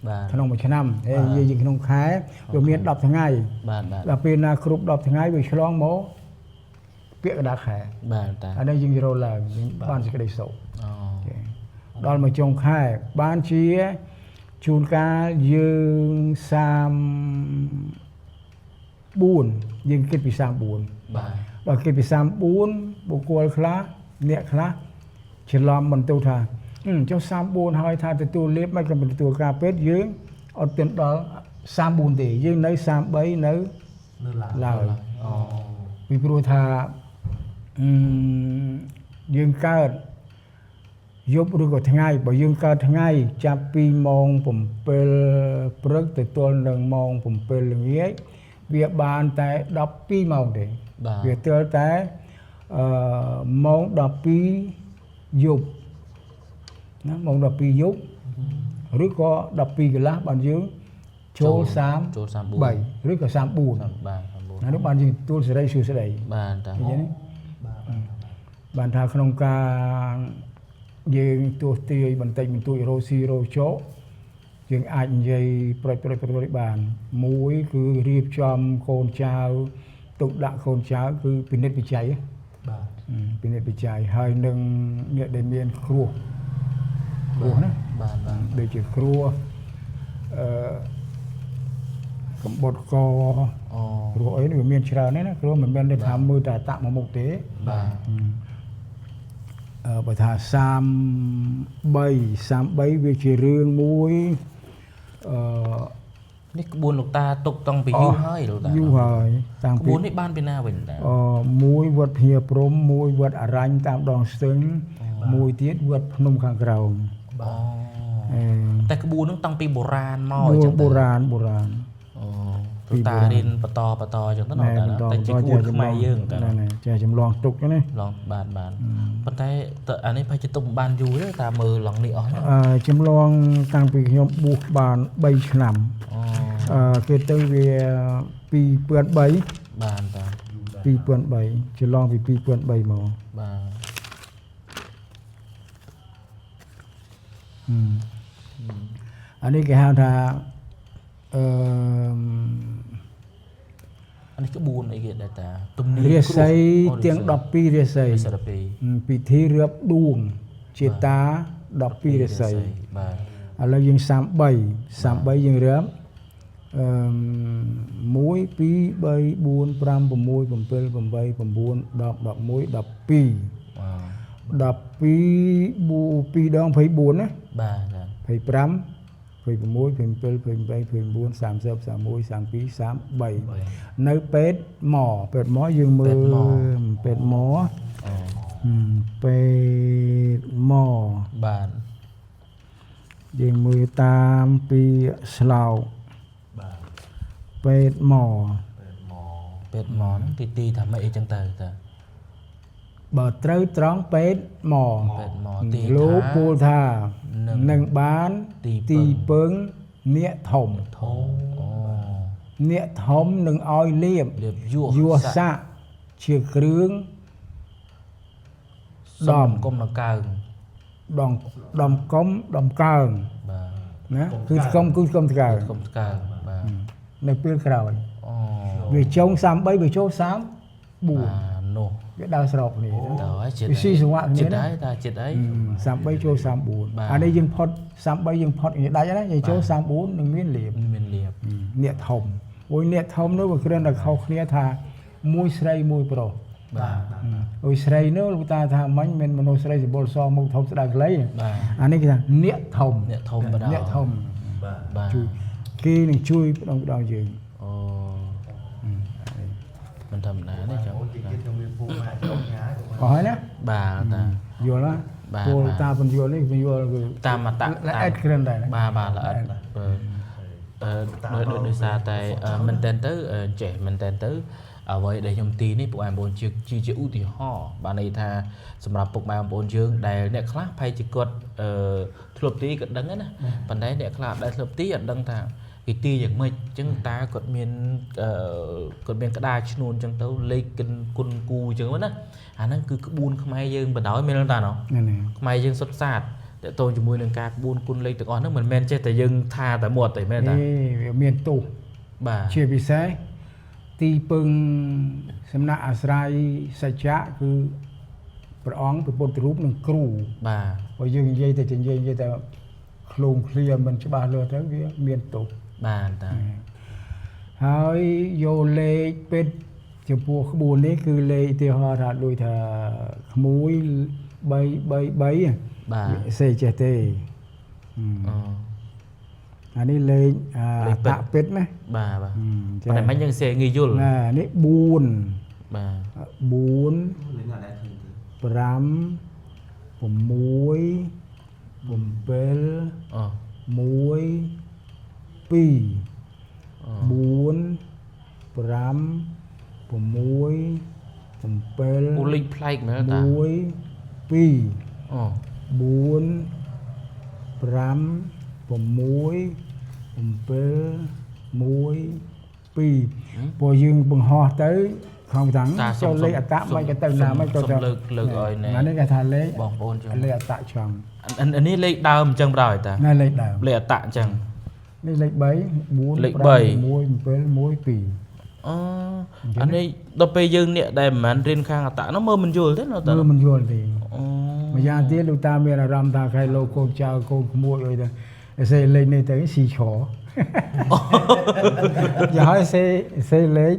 បាទ ក្នុងមួយឆ្នាំហើយនិយាយជាក្នុងខែវាមាន10ថ្ងៃ បាទបាទ ដល់ពេលណាគ្រប់10ថ្ងៃវាឆ្លងមកពាក្យកណ្ដាលខែ បាទតា អានេះយើងរកឡើងយើងបានសេចក្តីសុខ អូ ចាដល់មកចុងខែបានជាជួនកាលយើង34យើងគិតពី34 បាទ ដល់គិតពី34បុគ្គលខ្លះអ្នកខ្លះច្រឡំបន្ទោសថាហឹមចុះ34ហើយថាទទួលលេបមិនក៏មិនទទួលការពេទ្យយើងអត់ទាន់ដល់34ទេយើងនៅ33នៅ នៅឡើយ ឡើយ អូ ពីព្រោះថាអឺយើងកើតយប់ឬក៏ថ្ងៃបើយើងកើតថ្ងៃចាប់ពីម៉ោង7ព្រឹកទៅទល់នឹងម៉ោង7ល្ងាចវាបានតែ12ម៉ោងទេ បាទ វាទល់តែអឺម៉ោង12យប់ណាម៉ោង12យប់ឬក៏12កន្លះបានយើងចូល ចូល 33ឬក៏34 34បាទ អានោះបានយើងទទួលសេរីសួស្តី បាទតា ឃើញទេ បាទបាទ បានថាក្នុងការយើងទស្សទាយបន្តិចបន្តួចរោស៊ីរោចកយើងអាចនិយាយប្រិចប្រិចប្រិចបាន មួយគឺរៀបចំកូនចៅទុកដាក់កូនចៅគឺពិនិត្យវិច័យ បាទ ពិនិត្យវិច័យហើយនឹងអ្នកដែលមានគ្រោះគ្រោះណា បាទបាទ ដូចជាគ្រោះអឺកំបុតក អូ គ្រោះអីនេះវាមានច្រើនណាស់ណាគ្រោះមិនមែនតែថាមើលតែតាក់មកមុខទេ បាទ អឺបើថា33 33វាជារឿងមួយអឺ នេះក្បួនលោកតាទុកតាំងពីយូរហើយលោកតា យូរហើយតាំង ក្ ពី បួននេះបានពីណាវិញតា អឺមួយវត្តភ្ញាព្រំមួយវត្តអរញ្ញតាមដងស្ទឹងមួយទៀតវត្តភ្នំខាងក្រោម អូ អឺ តែក្បួនហ្នឹងតាំងពីបុរាណមកអញ្ចឹង បុរាណបុរាណ អូលោកតារៀនបន្តបន្តអញ្ចឹងទៅណាតា បន្ត តែជាក្បួនខ្មែរយើងតា ណែចេះចម្លងទុកហ្នឹងណា ឡងបាទបាទប៉ុន្តែតើអានេះប្រហែលជាទុកមិនបានយូរទេតាមើលឡងនេះអស់ណា អឺចម្លងតាំងពីខ្ញុំបួសបាន3ឆ្នាំ អូ អឺគេទៅវា2003 បាទតា 2003ចម្លងពី2003មក បាទ ហឹមអានេះគេហៅថាអឺ អានេះក្បួនអីគេដែរតាទំនា រាសី អូ ទាំង12រាសី រាសី12 ហឹមពិធីរៀបដួងជាតា12រាសី បាទ ឥឡូវយើង33 33យើងរៀបអឺ1 2 3 4 5 6 7 8 9 10 11 12 បាទ 12បូ2ដង24ណា បាទតា 25 26 27 28 29 30 31 32 33នៅពេទ្យម៉ពេទ្យម៉យើងមើលពេទ្យម៉ អូ ហឹមពេទ្យម៉ បាទ យើងមើលតាមពីស្លោក បាទ ពេទ្យម៉ ពេលមក ពេទ្យមកហ្នឹងទីទីថាម៉េចអីចឹងទៅតា បើត្រូវត្រង់ពេទ្យម៉ ពេទ្យមកទី លោក ថា ពូលថា នឹង នឹងបាន ទី ទី ពឹង ពឹងអ្នកធំ ធំអូ អ្នកធំនឹងឲ្យលៀប លៀបយោ យួស័កជាគ្រឿង ដំគុំដង្កើង ដងដំកុំដំកើង បាទ ណាគឺស្គុំគឺស្គុំកើង គុំកើងបាទ នៅពេលក្រោយ អូ វាចុង33វាចូល34 បាទនោះ វាដើរស្របគ្នាណា តើហើយចិត្ត វាស៊ីសង្វាក់គ្នាណា ចិត្តហើយតាចិត្តហើយ 33ចូល បាទ 34អានេះយើងផុត33យើងផុតយើងដាច់ហើយណាយើងចូល34នឹងមានលៀប មានលៀប អ្នកធំអូយអ្នកធំនោះវាគ្រាន់តែខុសគ្នាថាមួយស្រីមួយប្រុស បាទ អូយស្រីនោះលោកតាថាមិញមានមនុស្សស្រីសម្បុរសមុខធំស្ដើងខ្លី បាទ អានេះគេថាអ្នកធំ អ្នកធំបដ អ្នកធំ បាទ បាទ ជួយគេនឹងជួយផ្ដងផ្ដងយើង អូមិនធម្មតាទេចឹង អូនទីទៀតខ្ញុំមានពូម៉ាក់ចុងញ៉ាយ អស់ហើយណា បាទតា យល់ណា បាទ ពល បាទ តាបញ្យល់នេះបញ្យល់គឺ តាមអតៈ ល្អិតគ្រាន់តែណា បាទបាទល្អិតបាទអឺដោយដោយដោយសារតែមែនតើទៅចេះមែនតើទៅអ្វីដែលខ្ញុំទីនេះពុកម៉ែបងប្អូនជាជាជាឧទាហរណ៍បាទន័យថាសម្រាប់ពុកម៉ែបងប្អូនយើងដែលអ្នកខ្លះប្រហែលជាគាត់អឺធ្លាប់ទីគាត់ដឹងណាប៉ុន្តែអ្នកខ្លះអត់ដែលធ្លាប់ទីអត់ដឹងថាគេទីយ៉ាងម៉េចអញ្ចឹងតាគាត់មានអឺគាត់មានក្តារឈ្នួនអញ្ចឹងទៅលេខកិនគុណគូអញ្ចឹងណាអាហ្នឹងគឺក្បួនខ្មែរយើងបណ្ដោយមែនទេតាណោះ ហ្នឹងហើយ ខ្មែរយើងសុទ្ធសាធតកតងជាមួយនឹងការក្បួនគុណលេខទាំងអស់ហ្នឹងមិនមែនចេះតែយើងថាតែមាត់ទេមែនតា នេះវាមានទោស បាទ ជាពិសេសទីពឹងសំណាក់អាស្រ័យសច្ចៈគឺព្រះអង្គព្រះពុទ្ធរូបនិងគ្រូ បាទ បើយើងនិយាយតែនិយាយនិយាយតែឃ្លងឃ្លាមិនច្បាស់លាស់ទៅវាមានទោស បាទតា ហើយយកលេខពេទ្យចំពោះក្បួននេះគឺលេខឧទាហរណ៍ថាដូចថាក្មួយ3 3 3 បាទ សេចេះទេហឹម អូ អានេះលេខអា លេខពិត តពិតណា បាទបាទ ហឹម ប៉ុន្តែមិញយើងសេងាយយល់ ណានេះ4 បាទ 4 លេងអត់ដែរឃើញទេ 5 6 7 អូ 1 2 4 5 6 អូ 7 លេខប្លែកមែនតា 1 2 អូ 4 5 6 7 1 2 2ព្រោះយើងបង្ហោះទៅក្នុងតាំងចូលលេខអត្តមិនក៏ទៅណាមិនក៏ទៅ លើកលើកឲ្យណែ អានេះគេថាលេខ បងប្អូនចឹង លេខអត្តចំ អានេះលេខដើមអញ្ចឹងប្រហែលតា ណែលេខដើម លេខអត្តអញ្ចឹង នេះលេខ3 4 លេខ 5 6 7 1 2 អូអានេះដល់ពេលយើងអ្នកដែលមិនមែនរៀនខាងអត្តនោះមើលមិនយល់ទេណាតា មើលមិនយល់ទេ អូ ម្យ៉ាងទៀតលោកតាមានអារម្មណ៍ថាខែលោកកូនចៅកូនក្មួយអីទៅសេលេខនេះទៅស៊ីឆ យ៉ាហើយសេសេលេខ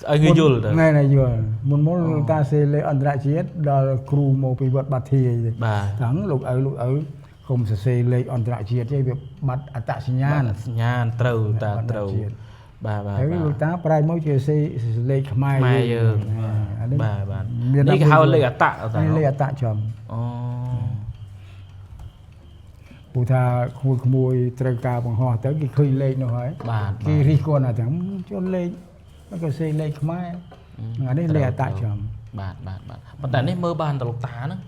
ឲ្យគេយល់ទៅ ណែណែយល់មុនមុនលោកតាសេលេខអន្តរជាតិដល់គ្រូមកពីវត្តបាធាយទេ បាទ តាំងលោកឪលោកឪកុំសរសេរលេខអន្តរជាតិទេវាបាត់អត្តសញ្ញាណ សញ្ញាណត្រូវតា បាត់ ត្រូវ ជាតិ បាទបាទ ហើយ បាទ លោកតាប្រែមកជាសេលេខខ្មែរ ខ្មែរយើង អានេះ បាទបាទ មាន នេះគេហៅលេខអត្តតា នេះលេខអត្តចំ អូ ព្រោះថាក្មួយក្មួយត្រូវការបង្ហោះទៅគេឃើញលេខនោះហើយ បាទ គេរិះគន់អាទាំងជន់លេខมันក៏សេលេខខ្មែរអានេះលេខអត្តចំ បាទបាទបាទប៉ុន្តែនេះមើលបានតលោកតាហ្នឹង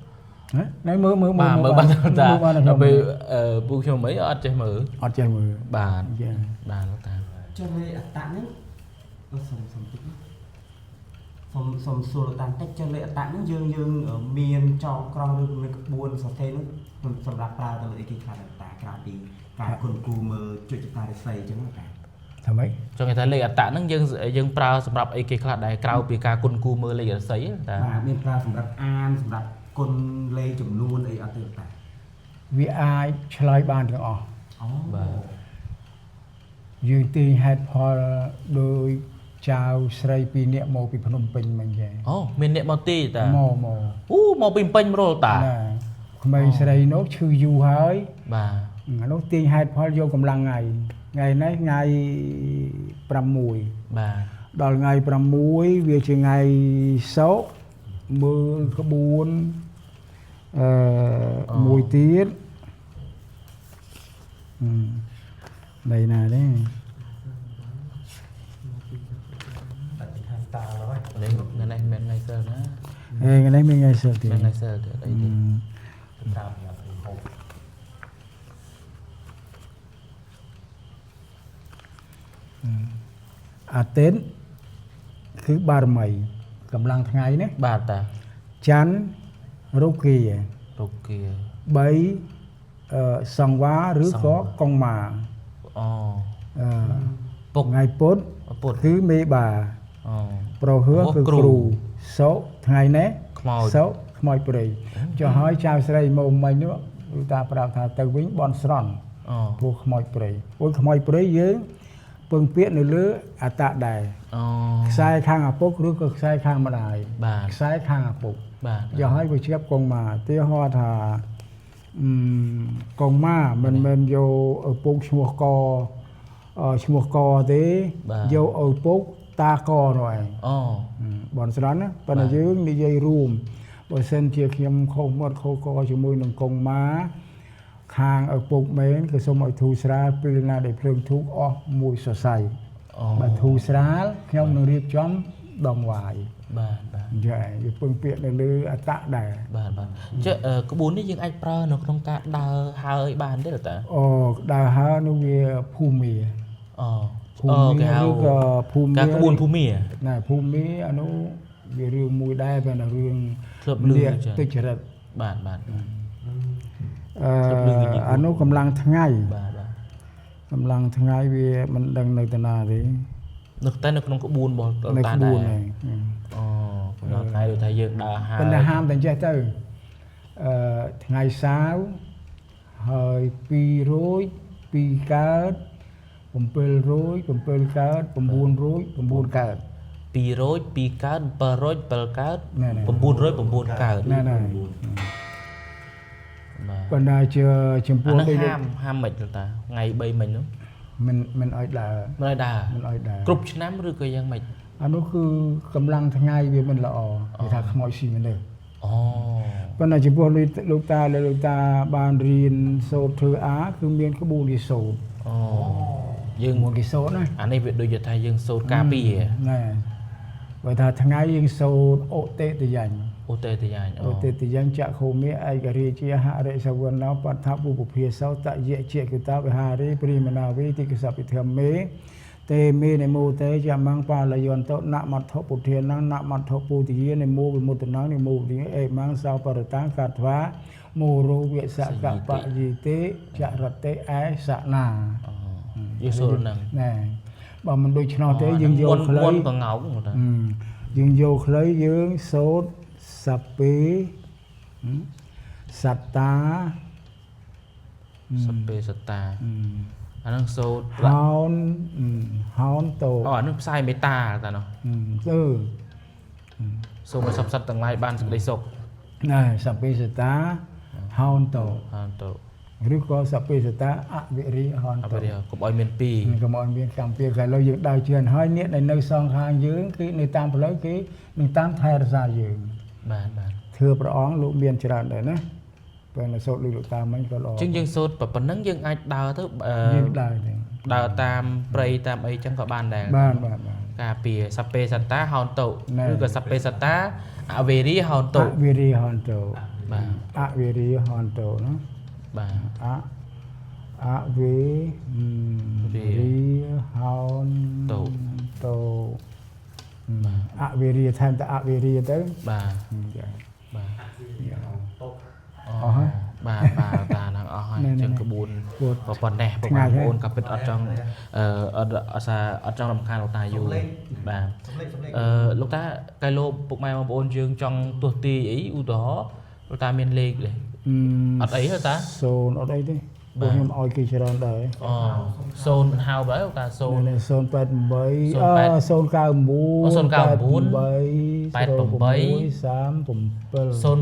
ហ៎ណែមើលមើល បាទមើលបានតលោកតា មើលបាន ដល់ពេលអឺពួកខ្ញុំអីអត់ចេះមើល អត់ចេះមើល បាទ ចា បាទលោកតា ចុះលេខអត្តហ្នឹងអូសុំសុំតិចណាសុំសុំសួរលោកតាបន្តិចចុះលេខអត្តហ្នឹងយើងយើងមានចងក្រងឬមានក្បួនសរសេរហ្នឹងសម្រាប់ប្រើទៅលើអីគេខ្លះលោកតាក្រៅពីការគុណគូមើលចុចតារិស័យអញ្ចឹងលោកតា ថាម៉េច ចង់គេថាលេខអត្តហ្នឹងយើងយើងប្រើសម្រាប់អីគេខ្លះដែរក្រៅពីការគុណគូមើលលេខរស័យតា បាទមានប្រើសម្រាប់អានសម្រាប់គុណលេខចំនួនអីអត់ទេលោកតា វាអាចឆ្លើយបានទាំងអស់ អូ បាទ យើងទាញហេតុផលដោយចៅស្រីពីរនាក់មកពីភ្នំពេញមិញចេះ អូមានអ្នកមកទីតា មកមក អូមកពីពេញមរលតា ណាក្មេងស្រីនោះឈឺយូរហើយ បាទ អានោះទាញហេតុផលយកកម្លាំងថ្ងៃថ្ងៃនេះថ្ងៃ6 បាទ ដល់ថ្ងៃ6វាជាថ្ងៃសុក្រមើលក្បួនអឺមួយទៀតអឺណៃណាទេ តែពីខាងតាហើយ នេះថ្ងៃនេះមានថ្ងៃសិលណា អេថ្ងៃនេះមានថ្ងៃសិលទៀត មានថ្ងៃសិលទៀតអីទៀត តាមញ៉ាំអីហូប អាទិត្យគឺបារមីកម្លាំងថ្ងៃណា បាទតា ច័ន្ទរុគា រុគា 3អឺសង្វាឬក៏កុងម៉ា អូ អឺ ពុក ថ្ងៃពុធ ពុទ្ធ គឺមេបា អូ ប្រហឿគឺ គ្រូ គ្រូសុកថ្ងៃនេះ ខ្មោច សុកខ្មោចព្រៃចុះហើយចៅស្រីមកមិញនោះគឺតាប្រាប់ថាទៅវិញបនស្រន់ អូ ព្រោះខ្មោចព្រៃអូយខ្មោចព្រៃយើងពឹងពាក្យនៅលើអត្តៈដែរ អូ ខ្សែខាងឪពុកឬក៏ខ្សែខាងម្ដាយ បាទ ខ្សែខាងឪពុក បាទ យកឲ្យវាជាប់កងម៉ាទីហោថាអឺកងម៉ាមិនមែនយកឪពុកឈ្មោះកអឺឈ្មោះកទេយកឪពុកតាកនោះឯង អូ បនស្រន់ណាប៉ុន្តែយើងនិយាយរួមបើសិនជាខ្ញុំខុសមាត់ខុសកជាមួយនឹងកងម៉ាខាងឪពុកមែនគឺសូមឲ្យធូរស្រាលពេលណាដែលភ្លើងធូបអស់មួយសរសៃ អូ បើធូរស្រាលខ្ញុំនឹងរៀបចំដងវាយ បាទបាទ អញ្ចឹងឯងវាពឹងពាក្យនៅលើអត្តៈដែរ បាទបាទចុះអឺក្បួននេះយើងអាចប្រើនៅក្នុងការដើរហើយបានទេលោកតា អូដើរហើរនោះវាភូមិ អូ ភូ អូ មិ គេហៅ ឬក៏ភូមិ ការក្បួនភូមិ ណែភូមិអានោះវារឿងមួយដែរប៉ុន្តែរឿង ធ្លាប់ឮ លាក ចា៎ ទុច្ចរិត បាទបាទ អឺ ធ្លាប់ឮគេនិយាយ អានោះកម្លាំងថ្ងៃ បាទបាទ កម្លាំងថ្ងៃវាមិនដឹងនៅតាណាទេ នៅតែនៅក្នុងក្បួនរបស់លោក នៅ តាដែរ ក្បួនហ្នឹង អូកំណត់ថ្ងៃដូចថាយើងដើរហើយ ប៉ុន្តែហាមតែចេះទៅអឺថ្ងៃសៅរ៍ហើយ2រោច2កើត7រោច7កើត9រោច9កើត 2រោច2កើត7រោច7កើត ណែៗ 9រោច9កើត ណែណែ បាទ ប៉ុន្តែជាចំពោះ អាហ្នឹង ដូច ហាមហាមមិនលោកតាថ្ងៃ3មិញនោះ មិនមិនឲ្យដើរ មិនឲ្យដើរ មិនឲ្យដើរ គ្រប់ឆ្នាំឬក៏យ៉ាងម៉េច អានោះគឺកម្លាំងថ្ងៃវាមិនល្អគេថាខ្មោចស៊ីមនុស្ស អូ ប៉ុន្តែចំពោះលោកលោកតាដែលលោកតាបានរៀនសូត្រធ្វើអាគឺមានក្បួនគេសូត្រ អូយើង ក្បួនគេសូត្រណា អានេះវាដូចជាថាយើងសូត្រការពារ ណែបើថាថ្ងៃយើងសូត្រអូតេតយ៉ាញ់ អូតេតយ៉ាញអូ អូតេតយ៉ាញ់ចក្ខុមេឯករាជាហរិសវណ្ណោបដ្ឋពុពភាសោតយៈជាកតាវិហារេព្រិមណាវេតិកសពិធម្មេ ទេមេនិមោទេចមង្បាលយន្តនមត្ថពុទ្ធានំនមត្ថពុទ្ធយានិមោវិមុតតនំនិមោវិអេមង្សោបរតាំងកត្វាមោរោវសកបយិទេចរតិអេសណា យើងសូត្រហ្នឹង ណែបើមិនដូច្នោះទេយើងយកខ្លី មុនកងោកតា យើងយកខ្លីយើងសូត្រសពេសត្តា សពេសត្តាអាហ្នឹងសូត្រ ហោនហោនតោ អូអាហ្នឹងផ្សាយមេត្តាតានោះ គឺ សូមឲ្យសព្វសត្វទាំងឡាយបានសេចក្តីសុខ ណែសពេសត្តាហោនតោ ហោនតោ ឬក៏សពេសត្តាអវិរិហោនតោ អវិរិកុំឲ្យមានពីរ កុំឲ្យមានកម្មពីរកាលឡើយយើងដើរជឿនហើយអ្នកដែលនៅសងខាងយើងគឺនៅតាមផ្លូវគេនឹងតាមថែរក្សាយើង បាទបាទ ធ្វើព្រះអង្គលោកមានច្រើនដែរណាពេលនៅសូត្រលោកតាមមិញក៏ល្អ អញ្ចឹងយើងសូត្រប៉ុណ្្នឹងយើងអាចដើរទៅ យើងដើរទៅ ដើរតាមព្រៃតាមអីចឹងក៏បានដែរ បានបាទបាទ ការពារសពេសត្តាហោនតោឬក៏សពេសត្តាអវេរិហោនតោ អវិរិហោនតោ បាទ អវិរិហោនតោណា បាទ អវេរិហោន តោ តោអវិរិថែមតែអវិរិទៅ បាទបាទ អស់ហើយ បាទបាទតាហ្នឹងអស់ហើយអញ្ចឹងក្បួនប៉ុណ្ណេះបងប្អូនក៏ពិតអត់ចង់អត់អសាអត់ចង់រំខានលោកតាយូរបាទលោកតាកែលោពុកម៉ែបងប្អូនយើងចង់ទោះទីអីឧទាហរណ៍លោកតាមានលេខទេអត់អីទេតា សូនអត់អីទេព្រោះខ្ញុំឲ្យគេច្រើនដែរ អូសូនហៅបើលោកតាសូន 088 099 099 88 37 06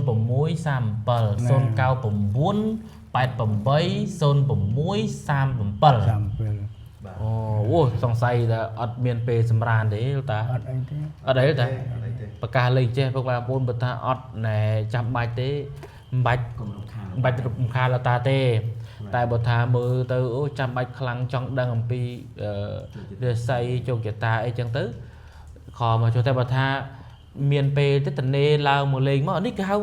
37 099 88 06 37 37 អូអូសង្ស័យថាអត់មានពេលសម្រានទេលោកតា អត់អីទេ អត់អីទេប្រកាសលេខចេះពុកបងប្អូនបើថាអត់ណែចាំបាច់ទេមិនបាច់មិនបាច់រំខានលោកតាទេតែបើថាមើលទៅអូចាំបាច់ខ្លាំងចង់ដឹងអំពីរាសីជោគជតាអីចឹងទៅខមកចុះតែបើថាមានពេលទៅតនេឡើងមកលេងមកនេះគេហៅ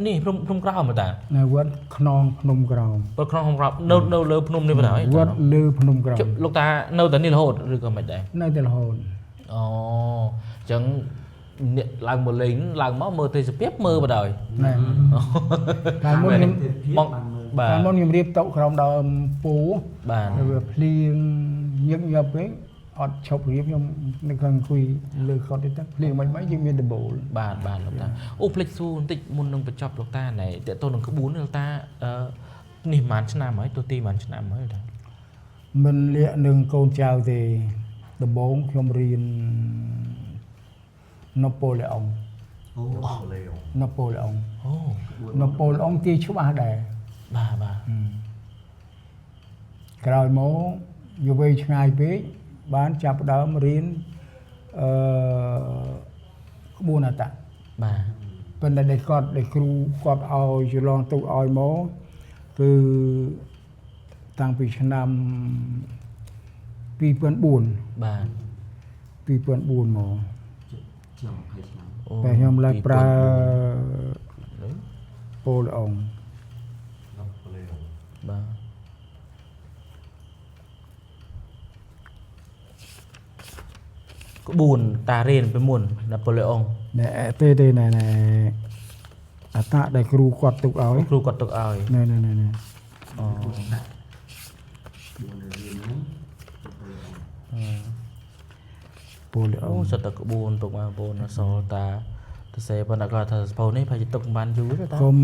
នេះភ្នំក្រោមតា នៅវត្តខ្នងភ្នំក្រោម វត្តខ្នងភ្នំក្រោមនៅលើភ្នំនេះបណ្ដោយ វត្តលើភ្នំក្រោម លោកតានៅតែនេះរហូតឬក៏មិនដែរ នៅតែរហូត អូអញ្ចឹងអ្នកឡើងមកលេងឡើងមកមើលទេសភាពមើលបណ្ដោយ ណែកាលមុនខ្ញុំ មកបាទ កាលមុនខ្ញុំរៀបតុក្រោមដើមពូ បាទ វាភ្លៀងញឹកញាប់ពេកអត់ឈប់រៀបខ្ញុំនៅខាងអង្គុយលើកត់ទេតាភ្លៀងមិនមិនយើងមានដំបូល បាទបាទលោកតាអូភ្លេចសួរបន្តិចមុននឹងបញ្ចប់លោកតាណែតើតើនឹងក្បួនលោកតានេះប្រហែលឆ្នាំហើយទោះទីប្រហែលឆ្នាំហើយតា មិនលាកនឹងកូនចៅទេដំបូងខ្ញុំរៀនណូប៉ូឡេអុង អូ ណូប៉ូឡេអុង អូ ណូប៉ូឡេអុងទីច្បាស់ដែរ បាទបាទ ក្រោយមកយវ័យឆ្ងាយពេកបានចាប់ផ្ដើមរៀនក្បួនអត្តៈ បាទ ប៉ុន្តែដែលគាត់ដែលគ្រូគាត់ឲ្យច្រឡងទុកឲ្យមកគឺតាំងពីឆ្នាំ2004 បាទ 2004មក ជាង20ឆ្នាំ តែខ្ញុំឡើងប្រើប៉ូឡេអុង បាទក្បួនតារៀនពីមុនណាប៉ូឡេអុង ណែទេទេណែណែអត្តៈដែលគ្រូគាត់ទុកឲ្យ គ្រូគាត់ទុកឲ្យ ណែណែណែណែ អូ ប៉ូឡេអុង អូសិតតែក្បួនពុកបងប្អូនអសល់តាទៅសេប៉ុន្តែគាត់ថាសភៅនេះប្រហែលជាទុកមិនបានយូរទេតា កុំ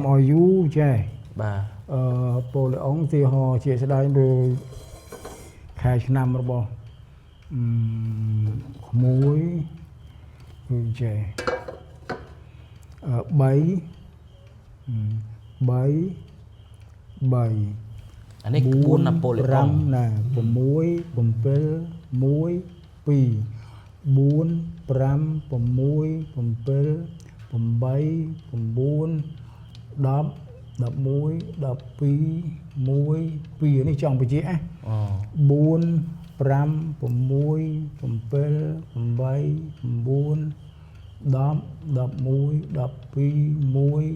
ឲ្យយូរចេះ បាទ ប៉ូឡេអុងទីហោជាស្ដែងដូចខែឆ្នាំរបស់ក្មួយគឺចេះ3 3 3 អានេះក្បួនណាប៉ូឡេអុង 5ណា6 7 1 2 4 5 6 7 8 9 10 11 12 1 2នេះចង់បញ្ជាក់ណា អូ 4 5 6 7 8 9 10 11 12 1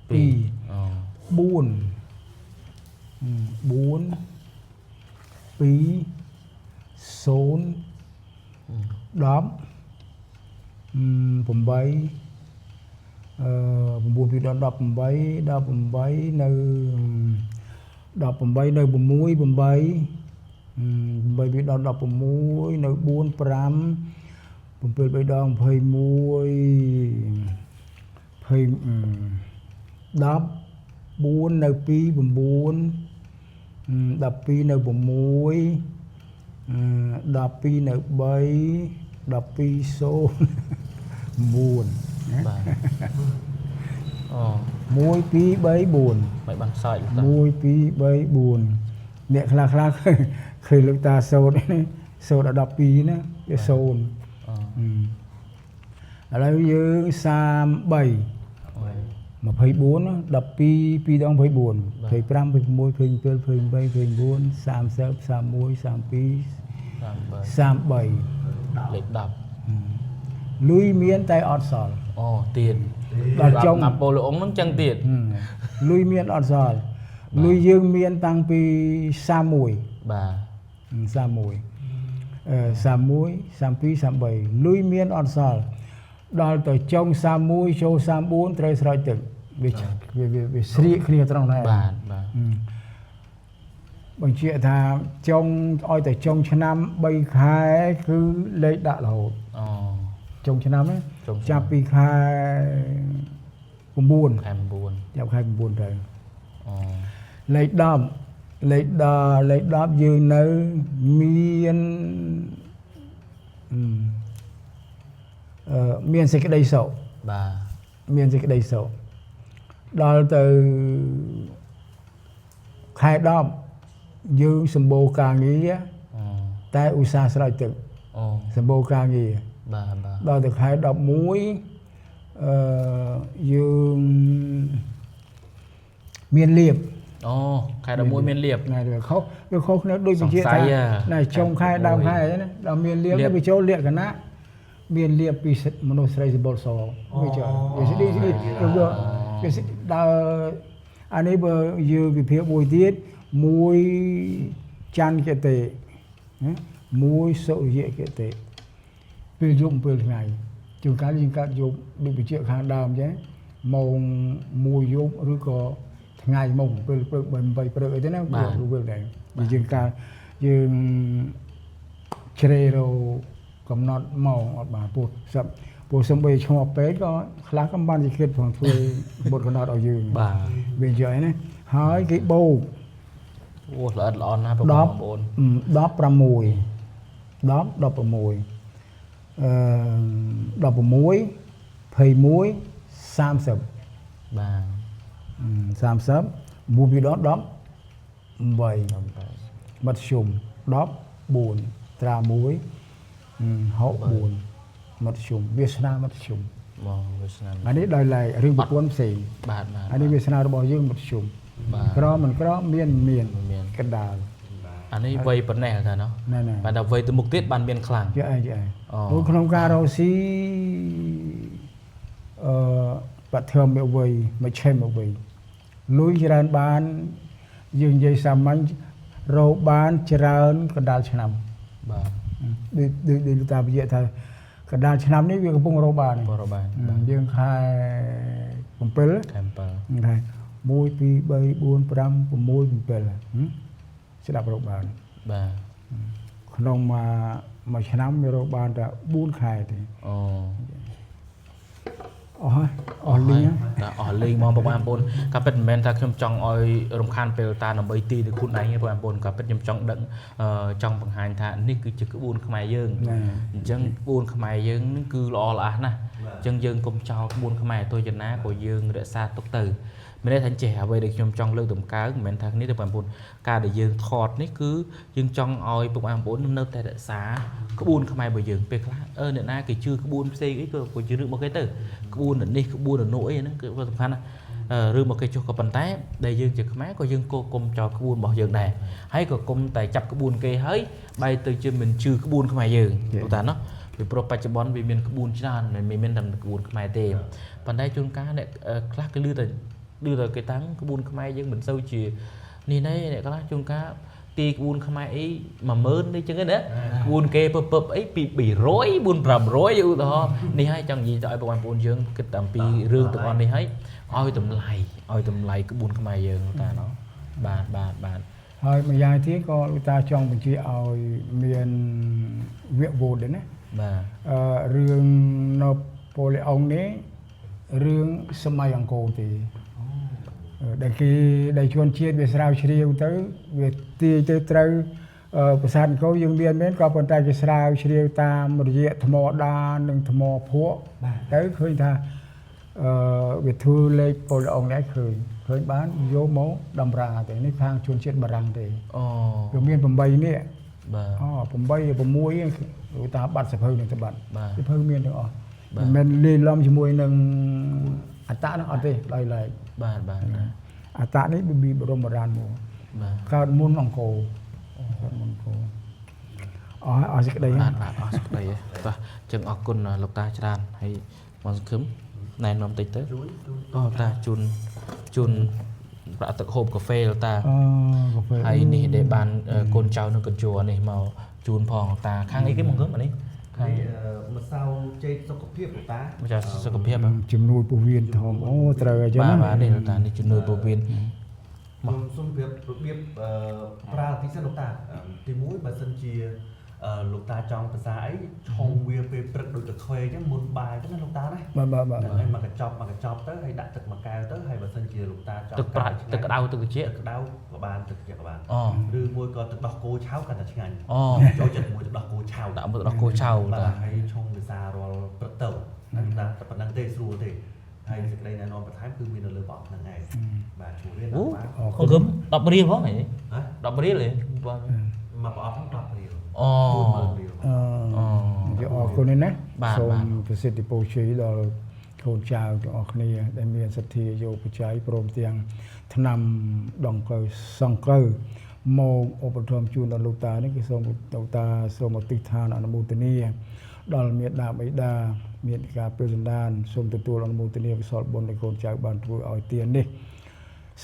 2 អូ 4 4 2 0 10 8 9 2ដល់18 18នៅ18នៅ6 8 8 2ដល់16នៅ4 5 7 3ដង21 20 10 4នៅ2 9 12នៅ6 12នៅ3 12 0 9ណា បាទអូ 1 2 3 4 មិនបានសើចលោកតា 1 2 3 4អ្នកខ្លះខ្លះឃើញលោកតាសូត្រនេះសូត្រដល់12ណាវា0 អូ ឥឡូវយើង33 24ណា12 2ដង24 25 26 27 28 29 30 31 32 33 33 លេខ10 លុយមានតែអត់សល់ អូទៀត ដល់ចុង ណាប៉ូឡេអុងហ្នឹងចឹងទៀត លុយមានអត់សល់លុយយើងមានតាំងពី31 បាទ 31 31 32 33លុយមានអត់សល់ដល់ទៅចុង31ចូល34ត្រូវស្រោចទឹកវាវាស្រៀកគ្នាត្រង់ហ្នឹង បាទបាទ បញ្ជាក់ថាចុងឲ្យតែចុងឆ្នាំ3ខែគឺលេខដាក់រហូត អូ ចុងឆ្នាំណា ចុងឆ្នាំ ចាប់ពីខែ9 ខែ9 ចាប់ខែ9ទៅ អូ លេខ10លេខ10លេខ10យើងនៅមានមានសេចក្តីសុខ បាទ មានសេចក្តីសុខដល់ទៅខែ10យើងសម្បូរការងារ អូ តែឧស្សាហ៍ស្រោចទឹក អូ សម្បូរការងារ បាទបាទ ដល់ទៅខែ11យើងមានលៀប អូខែ11មានលៀប ណែវាខុសវាខុសគ្នាដូចបញ្ជាក់ សង្ស័ ថា យហ៎ ណែចុងខែដើមខែណាដល់មានលៀប លៀប វាចូលលក្ខណៈមានលៀបពីមនុស្សស្រីសម្បុរសវាចូលវាស្ឌីស្ឌីវាវាស្ឌីដល់អានេះបើយើងវិភាគមួយទៀតមួយច័ន្ទគតិណាមួយសុរិយគតិពេលយប់ពេលថ្ងៃជួនកាលយើងកាត់យប់ដូចបញ្ជាក់ខាងដើមចឹងម៉ោង1យប់ឬក៏ថ្ងៃម៉ោង7ព្រឹក8ព្រឹកអីទៅណា បាទ វាដែរយើងកាលយើងជ្រេរកំណត់ម៉ោងអត់បានពោះសឹកពោះសំបីឈ្មោះពេកក៏ខ្លះក៏បានជាគិតផងធ្វើបុតកំណត់ឲ្យយើង បាទ វាយ៉ាងណាហើយគេបូក អូល្អិតល្អន់ណាស់បងប្អូន 10 16 10 16 16 21 30 បាទ 30 1 2ដល់10 8មធ្យម14ត្រា1 6 4មធ្យមវាសនាមធ្យម មកវាសនា អានេះដោយឡែករឿងប្រពន្ធផ្សេង បាទបាទ អានេះវាសនារបស់យើងមធ្យម បាទ ក្រមិនក្រមានមាន មាន កណ្ដាល អានេះវ័យប៉ុណ្ណេះថាណោះ ណែណែ បាទដល់វ័យទៅមុខទៀតបានមានខ្លាំង ជាអីជាអី អូ ព្រោះក្នុងការរកស៊ីបឋមវ័យមជ្ឈិមវ័យលុយច្រើនបានយើងនិយាយសាមញ្ញរកបានច្រើនកណ្ដាលឆ្នាំ បាទ ដូចដូចដូចលោកតាបញ្ជាក់ថាកណ្ដាលឆ្នាំនេះវាកំពុងរកបាន បរិបាន យើងខែ7 ខែ7 ខែ1 2 3 4 5 6 7ស្ដាប់រកបាន បាទ ក្នុងមួយឆ្នាំវារកបានតែ4ខែទេ អូ អស់ហើយអស់លីងហើយ តាអស់លេងហ្មងបងប្អូនកាពិតមិនមែនថាខ្ញុំចង់ឲ្យរំខានពេលតាដើម្បីទីទៅខ្លួនឯងទេបងប្អូនកាពិតខ្ញុំចង់ដឹងចង់បង្ហាញថានេះគឺជាក្បួនខ្មែរយើង ណែ អញ្ចឹងក្បួនខ្មែរយើងនឹងគឺល្អល្អះណាស់អញ្ចឹងយើងកុំចោលក្បួនខ្មែរទោះយ៉ាងណាក៏យើងរក្សាទុកទៅមានន័យថាចេះអ្វីដែលខ្ញុំចង់លើកតម្កើងមិនមែនថាគ្នាទេបងប្អូនការដែលយើងថតនេះគឺយើងចង់ឲ្យពុកម៉ែបងប្អូននៅតែរក្សាក្បួនខ្មែររបស់យើងពេលខ្លះអ្នកណាគេជឿក្បួនផ្សេងអីក៏ជារឿងរបស់គេទៅក្បួននេះក្បួននោះអីហ្នឹងគឺសំខាន់ណាស់រឿងមកគេចុះក៏ប៉ុន្តែដែលយើងជាខ្មែរក៏យើងក៏កុំចោលក្បួនរបស់យើងដែរហើយក៏កុំតែចាប់ក្បួនគេហើយបែរទៅជាមិនជឿក្បួនខ្មែរយើងព្រោះតាណោះពីព្រោះបច្ចុប្បន្នវាមានក្បួនច្រើនមិនមែនតែក្បួនខ្មែរទេប៉ុន្តែជួនកាលអ្នកខ្លះគេឮតែគេតាំងក្បួនខ្មែរយើងមិនសូវជានេះណែអ្នកខ្លះជួនកាល ទីក្បួនខ្មែរអី10000នេះចឹងណាក្បួនគេពពពអីពី200 4 500ឧទាហរណ៍នេះហើយចង់និយាយទៅឲ្យបងប្អូនយើងគិតតាមពីរឿងទាំងអស់នេះហើយឲ្យតម្លៃឲ្យតម្លៃក្បួនខ្មែរយើងតាណោះបាទបាទបាទ ហើយម្យ៉ាងទៀតក៏លោកតាចង់បញ្ជាឲ្យមានវគ្គវោតដែរណា បាទ រឿងនៅប៉ូលីអុងនេះរឿងសម័យអង្គរទេដែលគេដែលជួនជាតិវាស្រាវជ្រាវទៅវាទាយទៅត្រូវប្រាសាទអង្គរយើងមានមែនក៏ប៉ុន្តែគេស្រាវជ្រាវតាមរយៈថ្មដាននិងថ្មភក់ទៅឃើញថាវាធ្វើលេខប៉ូលីអុងនេះឃើញឃើញបានយកមកតម្រាទេនេះខាងជួនជាតិបារាំងទេ អូ វាមាន8នេះ បាទ អូ8 6លោកតាបាត់សភៅនឹងទៅបាត់ បាទ សភៅមានទាំងអស់ បាទ មិនមែនលាយឡំជាមួយនឹងអត្តៈហ្នឹងអត់ទេដោយឡែក បាទបាទ អត្តៈនេះវាពីបរមបុរាណមក បាទ កើតមុនអង្គរកើតមុនអង្គរអស់អស់សេចក្តី បាទបាទអស់សេចក្តីហ៎បាទអញ្ចឹងអរគុណលោកតាច្រើនហើយបងសង្ឃឹមណែនាំតិចទៅអូតាជូនជូនប្រាក់ទឹកហូបកាហ្វេលោកតា អូកាហ្វេ ហើយនេះដែលបានកូនចៅនៅកញ្ជួរនេះមកជូនផងតាខាងអីគេមកងឹមអានេះខាង នេះម្សៅចេកសុខភាពលោកតា ម្ចាស់សុខភាពហ៎ ជំនួយពោះវៀនធំអូត្រូវអញ្ចឹង បាទ ណា បាទនេះលោកតានេះជំនួយពោះវៀន ខ្ញុំសូមប្រាប់របៀបប្រើទីសិនលោកតាទី1បើសិនជាលោកតាចង់ភាសាអីឆុងវាពេលព្រឹកដូចកាហ្វេអញ្ចឹងមុនបាយទៅណាលោកតាណា បាទបាទបាទ ហ្នឹងហើយមកកញ្ចប់មកកញ្ចប់ទៅហើយដាក់ទឹកមួយកែវទៅហើយបើសិនជាលោកតាចង់ ទឹកប្រាក់ទឹកក្តៅទឹកត្រជាក់ ទឹកក្តៅក៏បានទឹកត្រជាក់ក៏បាន អូ ឬមួយក៏ទឹកដោះគោឆៅកាន់តែឆ្ងាញ់ អូ ចូលចិត្តមួយទឹកដោះគោឆៅ ដាក់មកទឹកដោះគោឆៅ បាទ តា ហើយឆុងភាសារាល់ព្រឹកទៅណាតែប៉ុណ្្នឹងទេស្រួលទេហើយសេចក្តីណែនាំបន្ថែមគឺមាននៅលើប្រអប់ហ្នឹងឯងបាទជួយរៀន អូ បាទ ងឹម10រៀលផងហី ហ៎ 10រៀលហីបាទ មកប្រអប់ហ្នឹង10រៀល អូ 40000រៀល អឺ អូ យកអរគុណណាស់ បាទ សូម បាទ ប្រសិទ្ធិពរជ័យដល់កូនចៅទាំងអស់គ្នាដែលមានសទ្ធាយកបច្ច័យព្រមទាំងថ្នាំដង្កូវសង្កូវមកឧបត្ថម្ភជូនដល់លោកតានេះគឺសូមលោកតាសូមអធិដ្ឋានអនុមោទនាដល់មេដាបិតាមានការពេលសន្តានសូមទទួលអនុមោទនាកុសលបុណ្យដែលកូនចៅបានធ្វើឲ្យទាននេះ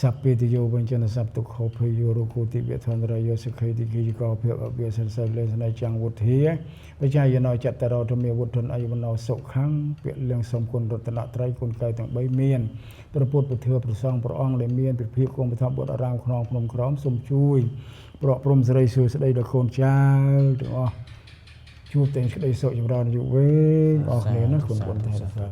សព្វេទយោបញ្ជនសព្ទទុក្ខោភយោរោគោតិវធនរយោសុខេតិគិយកោភិអវេសិនសិលេសនចាំងវុធាបច្ច័យណោចតរោធមេវុធនអយុវណោសុខੰពាក្យលៀងសំគុណរតនត្រ័យគុណកៅទាំង3មានព្រះពុទ្ធពុទ្ធាព្រះសង្ឃព្រះអង្គដែលមានពិភពគង់បឋមបុត្រអារាមខ្នងភ្នំក្រមសូមជួយប្រកព្រំសិរីសួស្តីដល់កូនចៅទាំងអស់ជួបតែក្តីសុខចម្រើនអាយុវែងអរគ្នាណាគុណបុណ្យថែរក្សា